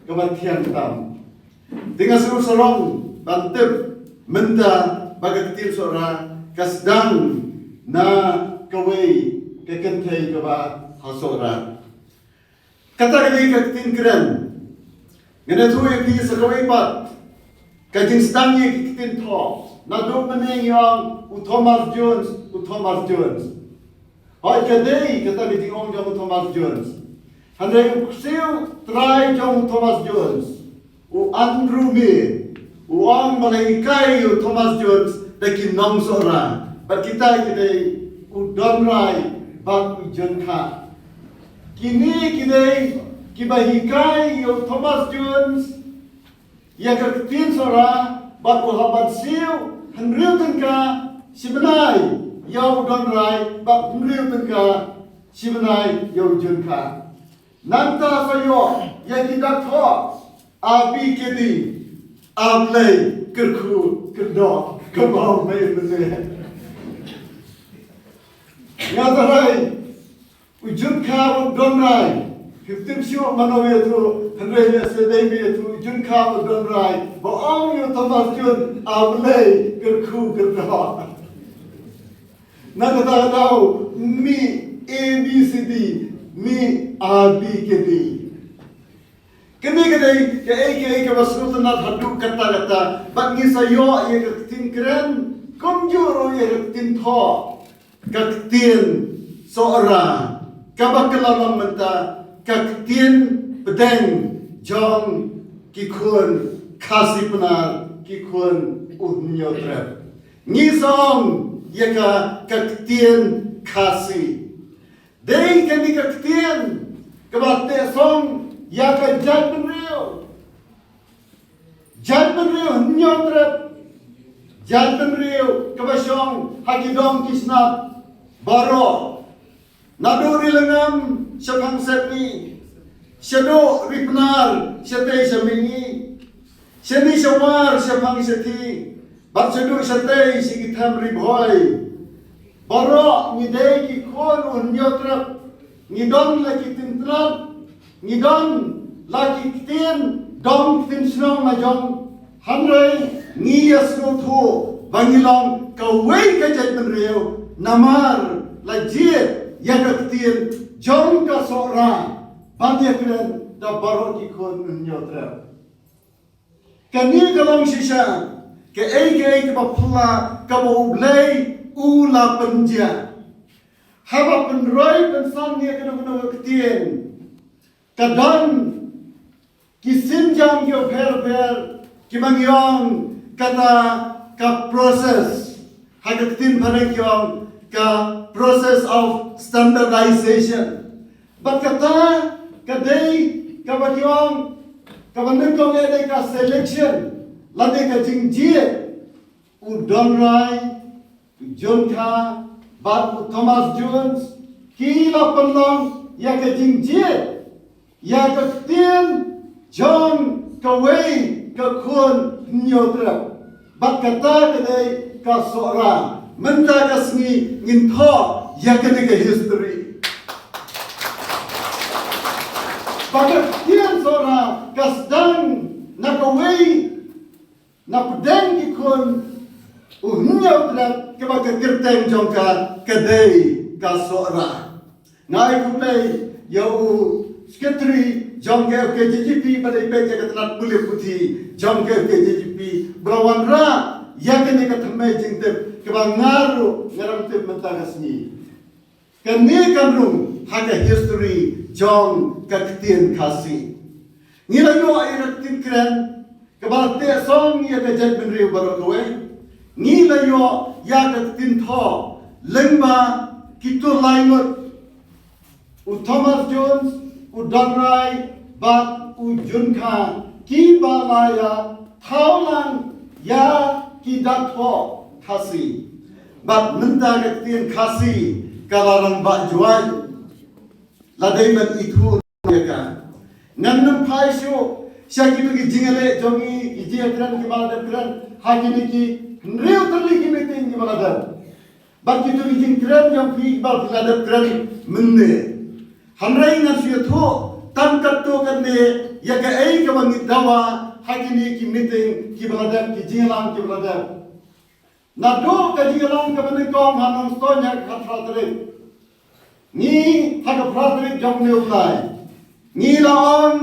kaba thiang tam. Te nga sngew sarong ban tip mynta ba ka ktien Sohra ka sdang na kawei ka kynthei kaba ha Sohra. Kata ka dei ka ktien kren. Ngan ïathuh ïa phi sa kawei pat ka jingsdang ïa ka ktien thoh. Naduh mynne ngi ong u Thomas Jones, u Thomas Jones. Hooid, ka dei kata ka jingong jong u Thomas Jones. Hynrei u ksiew trai jong u Thomas Jones, u Andrew May, u ong ba la hikai ïa u Thomas Jones da ki nong Sohra. Bad kita ki dei u Donrai bad u Junkha. Kine ki dei kiba hikai ïa u Thomas Jones ïa ka ktien Sohra, bad u hap ban siew hynriew tyngka shi bnai ïa u Donrai bad hynriew tyngka shi bnai ïa u Junkha. Nangta sa ïoh ïa ki dak thoh A B K D, A Blei, Kyrkhu, Kyrdoh, Kyrdoh, Mei, Mei. Nga tharai u Junkha u Donrai, phi tip shuh mano ïathuh, hynrei lehse dei me ïathuh, u Junkha u Donrai ba ong ïa u Thomas Jones A Blei, Kyrkhu, Kyrdoh. Na kata ka daw mih A B C D, mih A B K D. Kane ka dei kaei kaei kaba sngewtynnat haduh katta katta. Bad ngi sa ïoh ïa ka ktien kren kumjuh ruh ïa ka ktien thoh, ka ktien Sohra, kaba ka la long mynta ka ktien pdeng jong ki khun Khasi Pnar, ki khun u Hynñiewtrep. Ngi sa ong ïa ka ka ktien Khasi. Dei kane ka ktien kaba teh song ïa ka jaitbynriew. Jaitbynriew Hynñiewtrep. Jaitbynriew kaba shong ha ki dong ki snat baroh. Naduh Ri Lyngngam shaphang Sepngi, shaduh Ri Pnar shatei sha Mihngi, shane sha War shaphang Shathi, bad shaduh shatei sha ki them Ri Bhoi. Baroh ngi dei ki khun u Hynñiewtrep, ngi don la ki ktien tnat, ngi don la ki ktien dong ktien shnong la jong, hynrei ngi ïa sngewthuh ba ngi long kawei ka jaitbynriew namar la jied ïa ka ktien jong ka Sohra ban ïa kren da baroh ki khun u Hynñiewtrep. Kane ka long shisha Kaei kaei kaba phylla kaba U Blei u la pynjia. Haba pynroi pynsang ïa kano kano ka ktien, ka don ki sienjam kiba pher pher kiba ngi ong kata ka process. Ha ka ktien phareng ki ong ka process of standardization. Bad kata ka dei kaba ki ong, kaba nyngkong ka dei ka selection lane ka jingjied. U Don Rai, u June Kha bad u Thomas Jones ki la pynlong ïa ka jingjied ïa ka ktien jong kawei ka khun Hynñiewtrep. Bad kata ka dei ka Sohra. Mynta ka sngi ngin thoh ïa kane ka history. Bad ka ktien Sohra ka sdang na kawei na pdeng ki khun u Hynñiewtrep kaba ka kyrteng jong ka ka dei ka Sohra. Nga ai khublei ïa u secretary jong ka F K J G P ba dei peit ïa ka tnat pule puthi jong ka F K J G P ba la wanrah ïa kane ka thymmei jingtip kaba nga ruh nga dang tip mynta ka sngi. Kane kan rung ha ka history jong ka ktien Khasi. Ngi la ïoh ïa ka ktien kren kaba la teh song ïa ka jaitbynriew baroh kawei. Ngi la ïoh ïa ka ktien thoh lyngba kito lai ngut, u Thomas Jones, u Don Rai bad u June Kha kiba la ïa thaw lang ïa ki dak thoh Khasi. Bad mynta ka ktien Khasi ka la rangbah jwai. La dei ban ithuh ïa ka. Ngan nym phai shuh sha kito ki jingïaleh jong ngi, ki jingïakren kiba la dep kren ha kine ki hynriew tylli ki meeting kiba la dep. Bad kito ki jingkren jong phi kiba phi la dep kren mynne. Hynrei ngan shu ïathuh tang katto katne ïa kaei kaba ngi dawa ha kine ki meeting kiba la dep, ki jingïalang kiba la dep. Naduh ka jingïalang kaba nyngkong ha Nongstoiñ ha ka khatphra tarik, ngi ha ka phra tarik jong une u bnai ngi la ong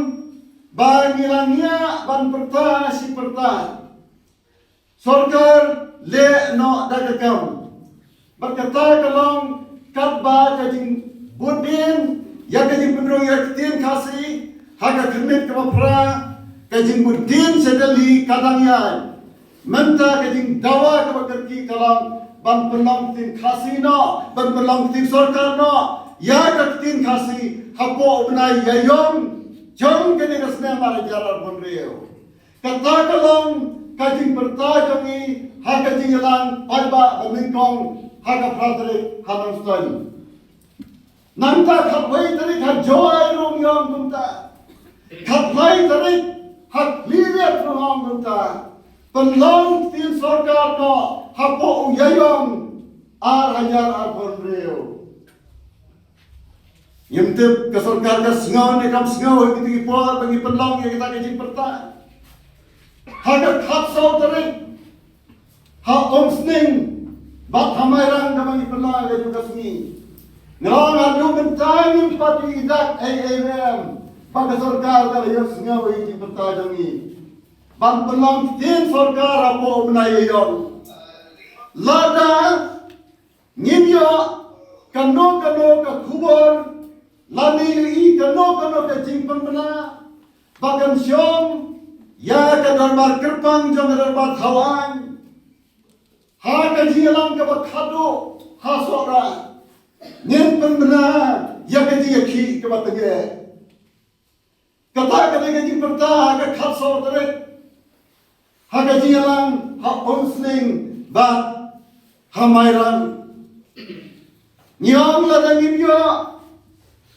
ba ngi la ngiah ban pyrta shi pyrta. Sorkar leh noh da ka kam. Bad kata ka long katba ka jingbud dien ïa ka jingpynrung ïa ka ktien Khasi ha ka khyrnit kaba phra, ka jingbud dien sha Delhi ka dang ïaid. Mynta ka jingdawa kaba kyrkieh ka long ban pynlong ktien Khasi noh, ban pynlong ktien sorkar noh ïa ka ktien Khasi hapoh u bnai Ïaïong jong kane ka snem ar hajar arphew hynriew. Kata ka long ka jingpyrta jong ngi ha ka jingïalang paidbah ba nyngkong ha ka phra tarik ha Nongstoiñ. Nangta khatwei tarik ha Jowai ruh ngi ong kumta. Khatlai tarik ha Khliehriat ruh ngi ong kumta. Pynlong ktien sorkar noh hapoh u Ïaïong ar hajar arphew hynriew. Ngim tip ka sorkar ka sngew ne kam sngew ha kito ki por ba ngi pynlong ïa kita ki jingpyrta. Ha ka khatsaw tarik ha Umsning bad ha Mairang kaba ngi pynlong ha kajuh ka sngi. Nga ong haduh mynta ngim pat ïohi dak ei ei ruh em ba ka sorkar ka la ïohsngew ïa ki jingpyrta jong ngi ban pynlong ktien sorkar hapoh u bnai Ïaïong. Lada ngim ïoh kano kano ka khubor lane ïohi kano kano ka jingpynbna ba kan shong ïa ka dorbar kyrpang jong ka dorbar thawaiñ ha ka jingïalang kaba khadduh ha Sohra, ngin pynbna ïa ka jingïakhih kaba tyngeh. Kata ka dei ka jingpyrta ha ka khatsaw tarik ha ka jingïalang ha Umsning bad ha Mairang. Ngi ong lada ngim ïoh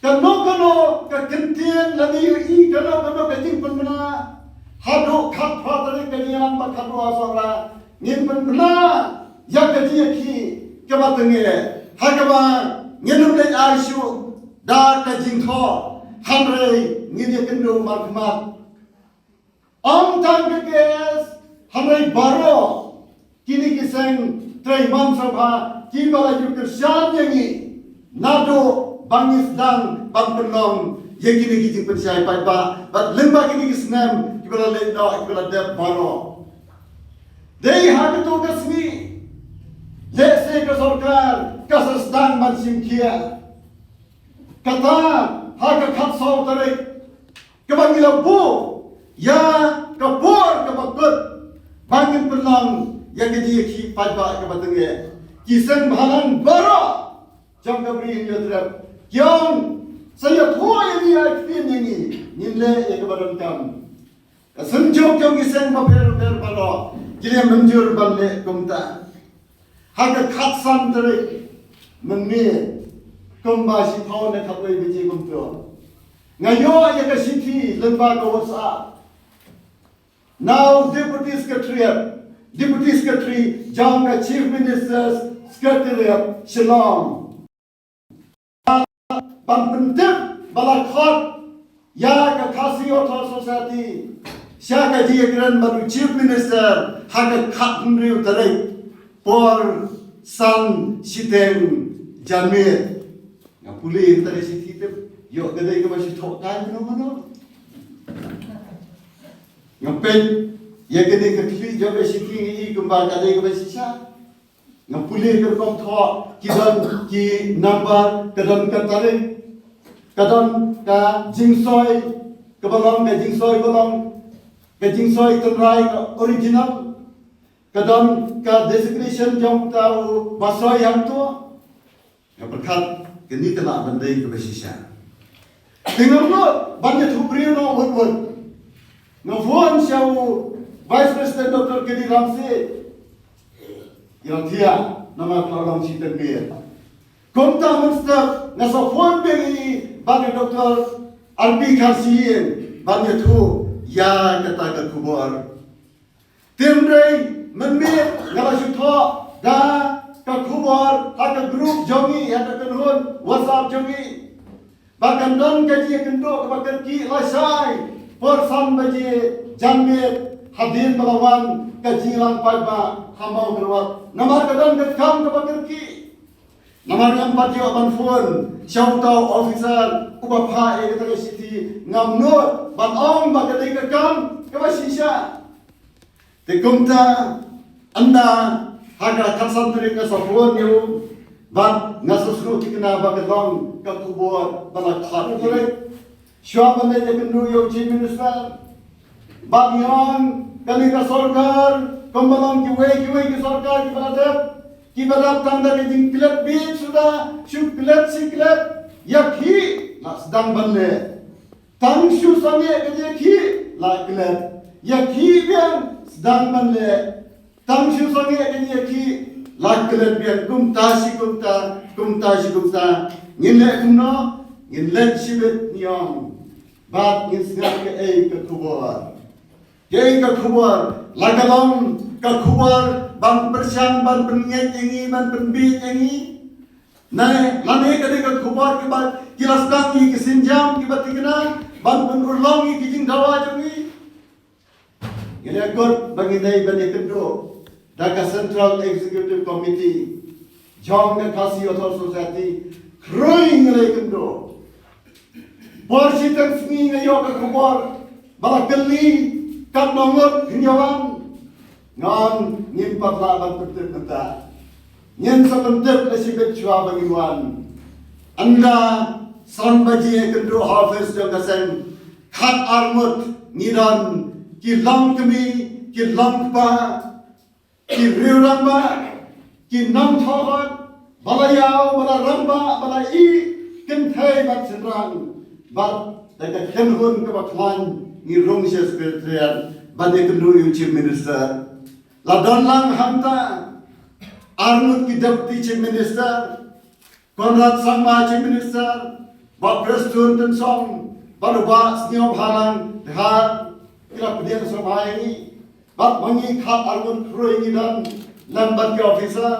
kano kano ka kyntien lane ïohi kano kano ka jingpynbna haduh khatphra tarik ka jingïalang ba khadduh ha Sohra, ngin pynbna ïa ka jingïakhih kaba tyngeh ha kaba ngin ym leit ai shuh da ka jingthoh, hynrei ngin ïakynduh markhmat. Ym tang ka KS, hynrei baroh kine ki seng treimam sabha kiba la ju kyrshan ïa ngi naduh ba ngi sdang ban pynlong ïa kine ki jingpynshai paidbah bad lyngba kine ki snem kiba la leit noh kiba la dep baroh. Dei ha kato ka sngi, lehse ka sorkar ka sa sdang ban shim khia. Kata ha ka khatsaw tarik kaba ngi la buh ïa ka por kaba kut ba ngin pynlong ïa ka jingïakhih paidbah kaba tyngeh. Ki seng bhalang baroh jong ka Bri Hynñiewtrep ki ong, sa ïathuh ïa ngi, ïa ktien ïa ngi, ngin leh ïa kaba donkam. Ka synjuk jong ki seng bapher bapher baroh ki la mynjur ban leh kumta. Ha ka khatsan tarik mynmiet, kumba shiphew ne khatwei baje kumto, nga ïoh ïa ka shithi lyngba ka WhatsApp na u Deputy Secretariat, Deputy Secretary jong ka Chief Minister's Secretariat, Shillong, ban pyntip ba la khot ïa ka Khasi Authors' Society sha ka jingïakren bad u Chief Minister ha ka khathynriew tarik por san shiteng janmiet. Nga pule ïa kata ka shithi, tip ïoh ka dei kaba shu thoh kai mano mano. Nga peit ïa kane ka khlieh jong ka shithi, nga i kumba ka dei kaba shisha. Nga pule ka rukom thoh, ki don ki number, ka don ka tarik, ka don ka jingsoi kaba long, ka jingsoi ba long ka jingsoi tynrai, ka original, ka don ka designation jong uta uba soi hangto. Nga pyrkhat kane ka lah ban dei kaba shisha. Te ngam nud ban ïathuh briew noh wut wut. Nga phone sha u Vice President Doctor K D Ramsay. Ïa thiah namar ka long shiteng miet. Kumta mynstep nga sa phone biang ïa i bad i Doctor R P Kharsyiem ban ïathuh ïa kata ka khubor. Hynrei mynmiet nga la shu thoh da ka khubor ha ka group jong ngi, ha ka kynhun WhatsApp jong ngi, ba kan don ka jingïakynduh kaba kyrkieh lashai por san baje janmiet hadien ba la wan ka jingïalang paidbah ha Mawkyrwat. Namar ka don ka kam kaba kyrkieh. Namar ngam pat ïoh ban phone sha uta u officer uba phah ïa kata ka shithi, ngam nud ban ong ba ka dei ka kam kaba shisha. Te kumta ynda ha ka khatsan tarik nga sa phone ïa u bad nga sa sngewthikna ba ka long ka khubor ba la khot. Shuwa ban leit ïakynduh ïa u Chief Minister, bad ngi ong kane ka sorkar kumba long kiwei kiwei ki sorkar kiba la dep, kiba dap tang da ka jingklet bieit suda, shu klet shi klet, ïakhih la sdang ban leh. Tang shu sangeh ka jingïakhih la klet, ïakhih biang sdang ban leh. Tang shu sangeh ka jingïakhih la klet biang, kumta shi kumta, kumta shi kumta. Ngin leh kumno? Ngin leit shibit, ngi ong, bad ngin sngap kaei ka khubor. Kaei ka khubor? La ka long ka khubor ban pyrshang, ban pynngeit ïa ngi, ban pynbieit ïa ngi? Ne lane ka dei ka khubor kiba ki la sdang ïa ki sienjam kiba thikna ban pynurlong ïa ki jingdawa jong ngi? Ngi la kut ba ngi dei ban ïakynduh da ka Central Executive Committee jong ka Khasi Authors' Society. Khrui ngi la ïakynduh. Por shiteng sngi nga ïoh ka khubor ba la kylli katno ngut ngin ïa wan. Nga ong ngim pat lah ban pyntip mynta. Ngin sa pyntip la shibit shuwa ba ngin wan. Ynda san baje ïakynduh ha office jong ka seng, khat ar ngut ngi don, ki long kmie, ki long kpa, ki riew rangbah, ki nongthoh khot, ba la ïaw, ba la rangbah, ba la ïeh kynthei bad shynrang, bad da ka kynhun kaba khlaiñ ngi rung sha Secretariat ban ïakynduh ïa u Chief Minister. La don lang hangta ar ngut ki Deputy Chief Minister, Conrad Sangma Chief Minister, Bah Prestone Tynsong, bad u Bah Sniawbhalang Dhar, ki la pdiang sngewbha ïa ngi. Bad ma ngi khat ar ngut khrui ngi don lem bad ki officer.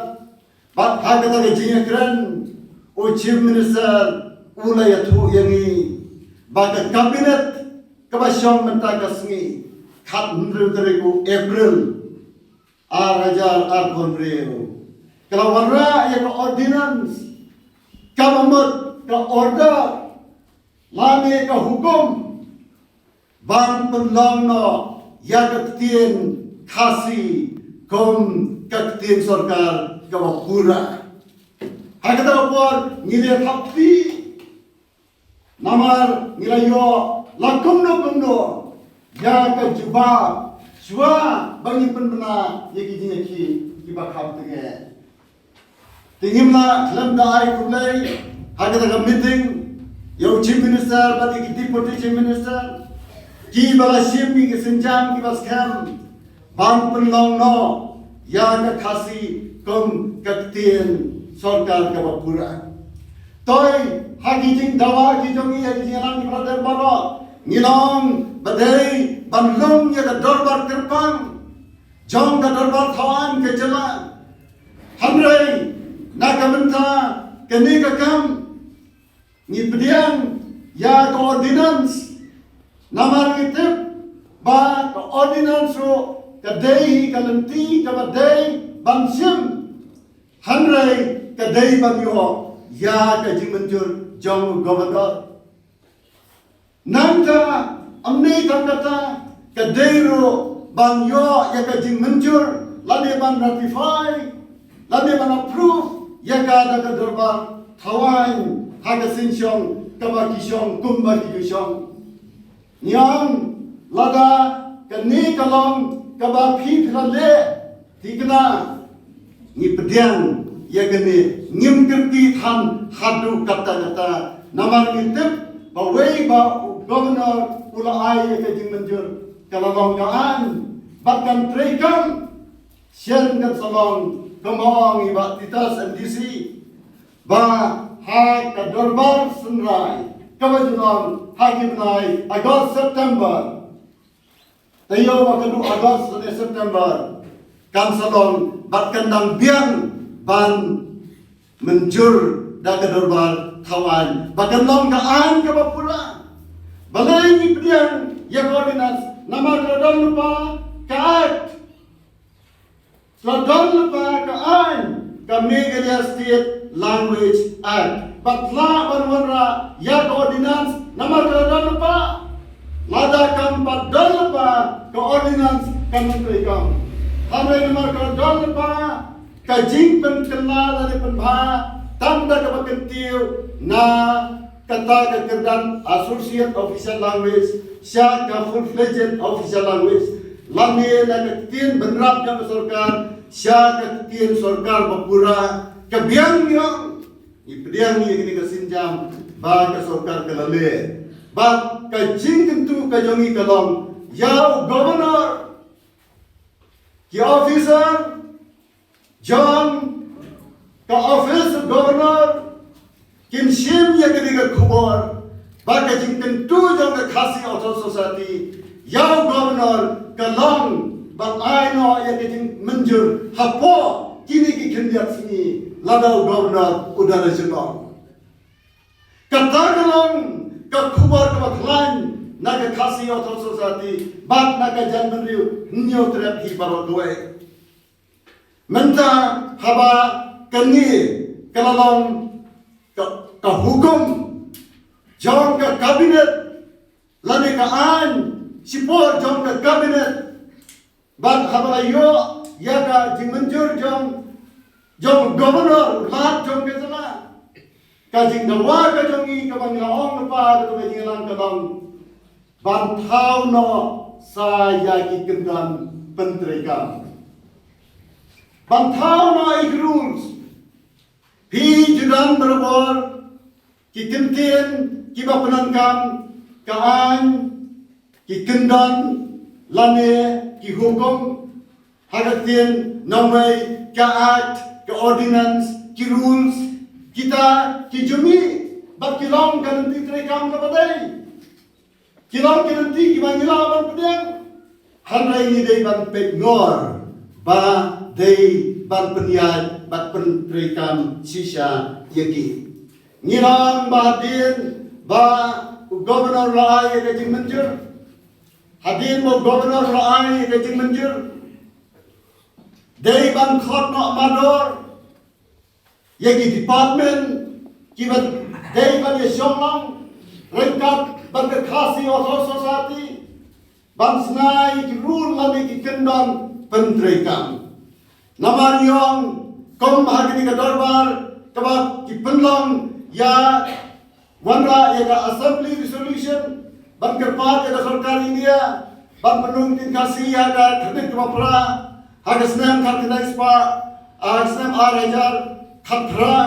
Bad ha kata ka jingïakren, u Chief Minister u la ïathuh ïa ngi ba ka Cabinet kaba shong mynta ka sngi, khathynriew tarik u April, ar hajar arphew hynriew, ka la wanrah ïa ka ordinance, kaba mut ka order lane ka hukum ban pynlong noh ïa ka ktien Khasi kum ka ktien sorkar kaba pura. Ha kata ka por ngi la thap ti namar ngi la ïoh la kumno kumno ïa ka jubab shuwa ba ngin pynbna ïa ki jingïakhih kiba kham tynge. Te ngim lah khlem da ai khublei ha kata ka meeting ïa u Chief Minister bad ïa ki Deputy Chief Minister kiba la shim ïa ki sienjam kiba skhem ban pynlong noh ïa ka Khasi kum ka ktien sorkar kaba pura. Toi ha ki jingdawa ki jong ngi ha ki jingïalang kiba la dep baroh ngi long ba dei ban lum ïa ka dorbar kyrpang jong ka dorbar thawaiñ ka jylla. Hynrei na ka bynta kane ka kam ngi pdiang ïa ka ordinance namar ngi tip ba ka ordinance ruh ka dei hi ka lynti kaba dei ban shim. Hynrei ka dei ban ïoh ïa ka jingmynjur jong u governor. Nangta ym dei tang kata ka dei ruh ban ïoh ïa ka jingmynjur lane ban ratify lane ban approve ïa ka da ka dorbar thawaiñ ha ka synshong kaba ki shong kumba ki ju shong. Ngi ong lada kane ka long kaba phi phi la leh thikna ngi pdiang ïa kane ngim kyrkieh than haduh katta katta namar ngi tip ba wei ba u governor u la ai ïa ka jingmynjur ka la long ka aiñ bad kan treikam shen kan sa long kumba ong i Bah Titus M D C ba ha ka dorbar synrai kaba ju long ha ki bnai August September. Taïew ba ka dei August lane September kan sa long bad kan dang biang ban mynjur da ka dorbar thawaiñ ba kan long ka aiñ kaba pura. Balei ngi pdiang ïa ka ordinance namar ka don lypa ka act. Ka don lypa ka aiñ ka Meghalaya State Language Act. Bad lah ban wanrah ïa ka ordinance namar ka don lypa. Lada kam pat don lypa ka ordinance kan ym treikam. Hynrei namar ka don lypa ka jingpynkylla lane pynbha tang da kaba kyntiew na kata ka kyrdan Associate Official Language sha ka Full Fledged Official Language lane na ka ktien bynrap jong ka sorkar sha ka ktien sorkar ba pura ka biang biang. Ngi pdiang ïa kane ka sienjam ba ka sorkar ka la leh bad ka jingkyntu ka jong ngi ka long ïa u governor, ki officer jong ka office of governor kin shim ïa kane ka khubor ba ka jingkyntu jong ka Khasi Authors Society ïa u governor ka long ban ai noh ïa ka jingmynjur hapoh kine ki khyndiat sngi lada u governor u da la shyllong. Kata ka long ka khubor kaba khlaiñ na ka Khasi Authors Society bad na ka jaitbynriew Hynñiewtrep hi baroh kawei. Mynta haba kane ka la long ka, ka hukum jong ka cabinet lane ka aiñ shipor jong ka cabinet bad haba la ïoh ïa ka jingmynjur jong jong governor lad jong ka jylla. Ka jingdawa ka jong ngi kaba ngi la ong lypa ka jong ka jingïalang ka long ban thaw noh sa ïa ki kyndon pyntreikam. Ban thaw noh ïa ki rules. Phi ju don barabor ki kyntien kiba pyndonkam ka aiñ, ki kyndon lane ki hukum ha ka ktien nongwei, ka act, ka ordinance, ki rules, kita ki jong ngi bad ki long ka lynti treikam kaba dei. Ki long ki lynti kiba ngi lah ban pdiang. Hynrei ngi dei ban peit ngor ba dei ban pynïaid bad pyntreikam shisha ïa ki. Ngi ong ba hadien ba u governor la ai ïa ka jingmynjur. Hadien ba u governor la ai ïa ka jingmynjur dei ban khot noh mardor ïa ki department kiba dei ban ïashong lang ryngkat bad ka Khasi Authors Society ban shna ïa ki rule lane ki kyndon pyntreikam. Namar ngi ong kum ha kane ka dorbar kaba ki pynlong ïa wanrah ïa ka Assembly Resolution ban kyrpad ïa ka sorkar India ban pynrung ktien Khasi ha ka khyrnit kaba phra ha ka snem khatkhyndai spah, ha ka snem ar hajar khatphra,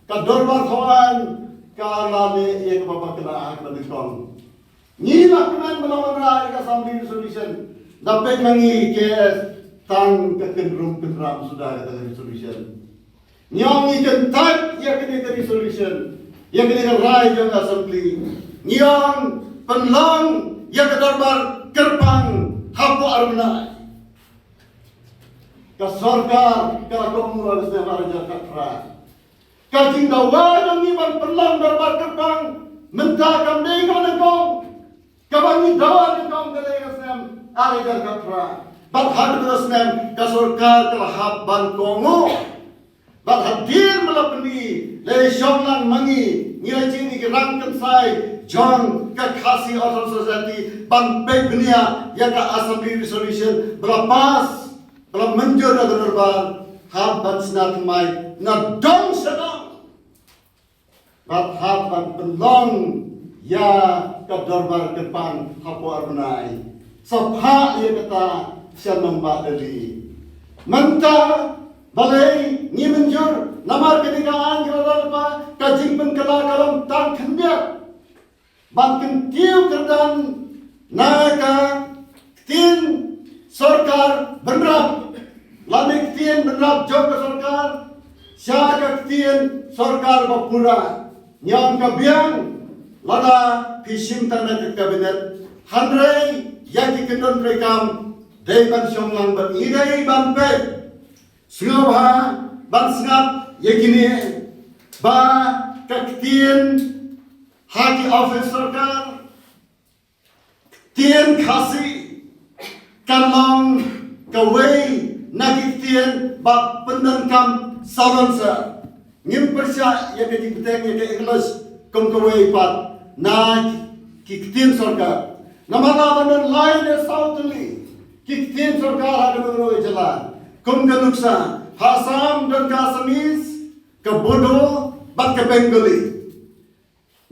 ka dorbar thawaiñ ka la leh ïa kaba bakla ha kaba nyngkong. Ngi la kmen ba la wanrah ïa ka Assembly Resolution. Da peit ma ngi KS tang ka kynrum kynram suda kata ka resolution. Ngi ong ngi kyntait ïa kane ka resolution, ïa kane ka rai jong ka Assembly. Ngi ong pynlong ïa ka dorbar kyrpang hapoh ar bnai. Ka sorkar ka la kohnguh ha ka snem ar hajar khatphra. Ka jingdawa jong ngi ban pynlong dorbar kyrpang mynta kam dei kaba nyngkong. Kaba ngi dawa nyngkong ka dei ka snem ar hajar khatphra. Bad ha kata ka snem ka sorkar ka la hap ban kohnguh. Bad hadien ba la pyni, la shong lang ma ngi, ngi la jin ki rang kynsai jong ka Khasi Authors' Society ban peit bniah ïa ka Assembly Resolution ba la pass, ba la mynjur da ka dorbar, hap ban shna thymmai na dong sha dong. Bad hap ban pynlong ïa ka dorbar kyrpang hapoh ar bnai. Sa phah ïa kata sha nongbah Delhi. Mynta balei ngi mynjur, namar kane ka aiñ ka la don lypa, ka jingpynkylla ka long tang khyndiat. Ban kyntiew kyrdan na ka ktien sorkar bynrap, lane ktien bynrap jong ka sorkar sha ka ktien sorkar ba pura. Ngi ong ka biang lada phi shim tang na ka kabinet, hynrei ïa ki kyndon treikam dei ban shong lang bad ngi dei ban peit. Sngewbha ban sngap ïa kine ba ka ktien ha ki ophis sorkar, ktien Khasi kan long kawei na ki ktien ba pyndonkam salonsar. Ngim pyrshah ïa ka jingbteng ïa ka English kum kawei pat na ki ktien sorkar. Namar lada don lai ne saw tylli ki ktien sorkar ha kano kano ka jylla, kum ka nuksa, ha Assam don ka Assamese, ka Bodo bad ka Bengali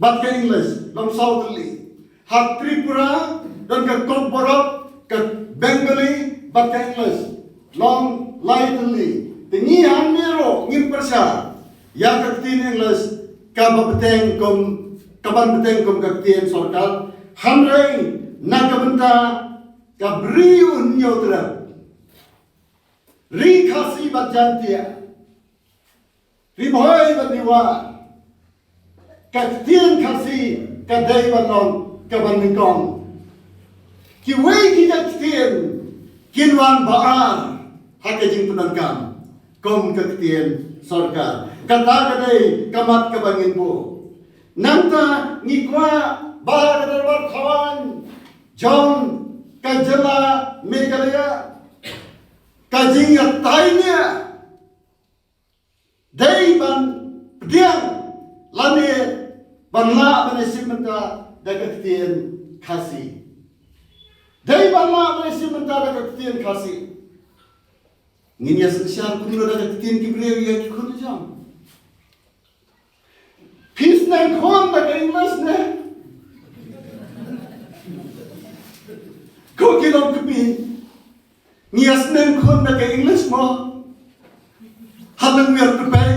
bad ka English, long saw tylli. Ha Tripura don ka Kokborok, ka Bengali bad ka English, long lai tylli. Te ngi hangne ruh ngim pyrshah ïa ka ktien English kaba bteng kum, kaban bteng kum ka ktien sorkar. Hynrei na ka bynta ka Bri U Hynñiewtrep, Ri Khasi bad Jaintia, Ri Bhoi bad Ri War, ka ktien Khasi ka dei ban long kaban nyngkong. Kiwei ki jait ktien kin wan ba ar ha ka jingpyndonkam kum ka ktien sorkar. Kata ka dei ka mat kaba ngin buh. Nangta ngi kwah ba ha ka dorbar thawaiñ jong ka jylla Meghalaya ka jingïatai ne dei ban pdiang lane ban lah ban ïashim bynta da ka ktien Khasi. Dei ban lah ban ïashim bynta da ka ktien Khasi. Ngin ïa synshar kumno da ka ktien ki briew ïa ki khun jong. Phi sneng khun da ka English ne? Ko ki long kmie. Ngi ïa sneng khun da ka English mo? Ha lyngngoh pyrthei.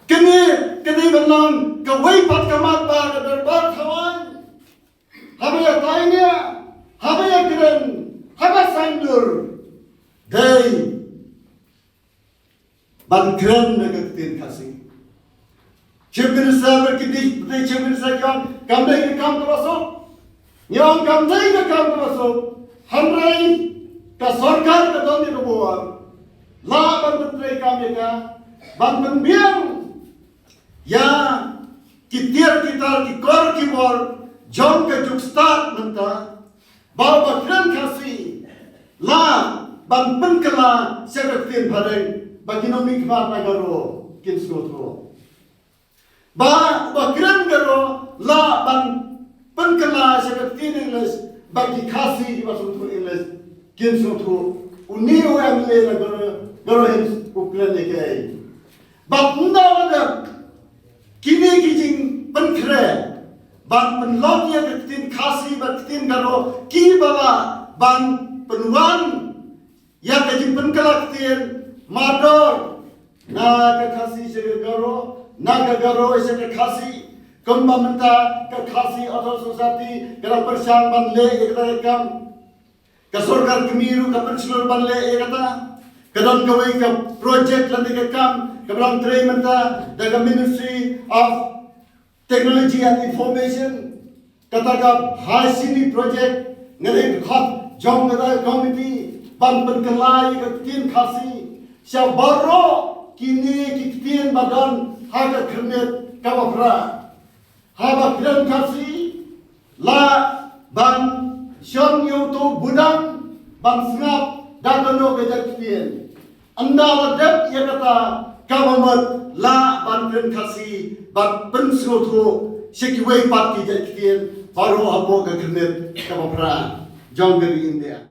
Kane, kane ban long kawei pat ka mat ba ka dorbar thawaiñ haba ïatai ne, haba ïakren, haba saiñdur, dei ban kren da ka ktien Khasi. Chief Minister bad ki Deputy Chief Minister ki ong kam dei ka kam kaba suk. Ngi ong kam dei ka kam kaba suk. Hynrei ka sorkar ka don ïa ka bor, lah ban pyntreikam ïa ka, ban pynbiang ïa ki tiar ki tar, ki kor ki bor jong ka juk stad mynta, ba uba kren Khasi lah ban pynkylla sha ka ktien phareng ba ki nongmihkhmat na Garo kin sngewthuh. Ba uba kren Garo lah ban pynkylla sha ka ktien English ba ki Khasi kiba sngewthuh English kin sngewthuh Une u MLA na Garo, Garo Hills u kren ïa kaei. Bad ynda la dep kine ki jingpynkhreh ban pynlong ïa ka ktien Khasi bad ktien Garo kiba lah ban pynwan ïa ka jingpynkylla ktien mardor na ka Khasi sha ka Garo, na ka Garo sha ka Khasi. Kumba mynta ka Khasi Authors' Society ka dang pyrshang ban leh ïa kata ka kam. Ka sorkar kmie ruh ka pynshlur ban leh ïa kata. Ka don kawei ka project lane ka kam kaba dang trei mynta da ka Ministry of Technology and Information. Kata ka High Sini project, nga dei ka khot jong kata ka committee ban pynkylla ïa ka ktien Khasi sha baroh kine ki ktien ba don ha ka khyrnit kaba phra. Haba kren Khasi, lah ban shong ïa uto u budang ban sngap da kano ka jait ktien. Ynda la dep ïa kata, kaba mut lah ban kren Khasi bad pynsngewthuh sha kiwei pat ki jait ktien baroh hapoh ka khyrnit kaba phra jong ka ri India.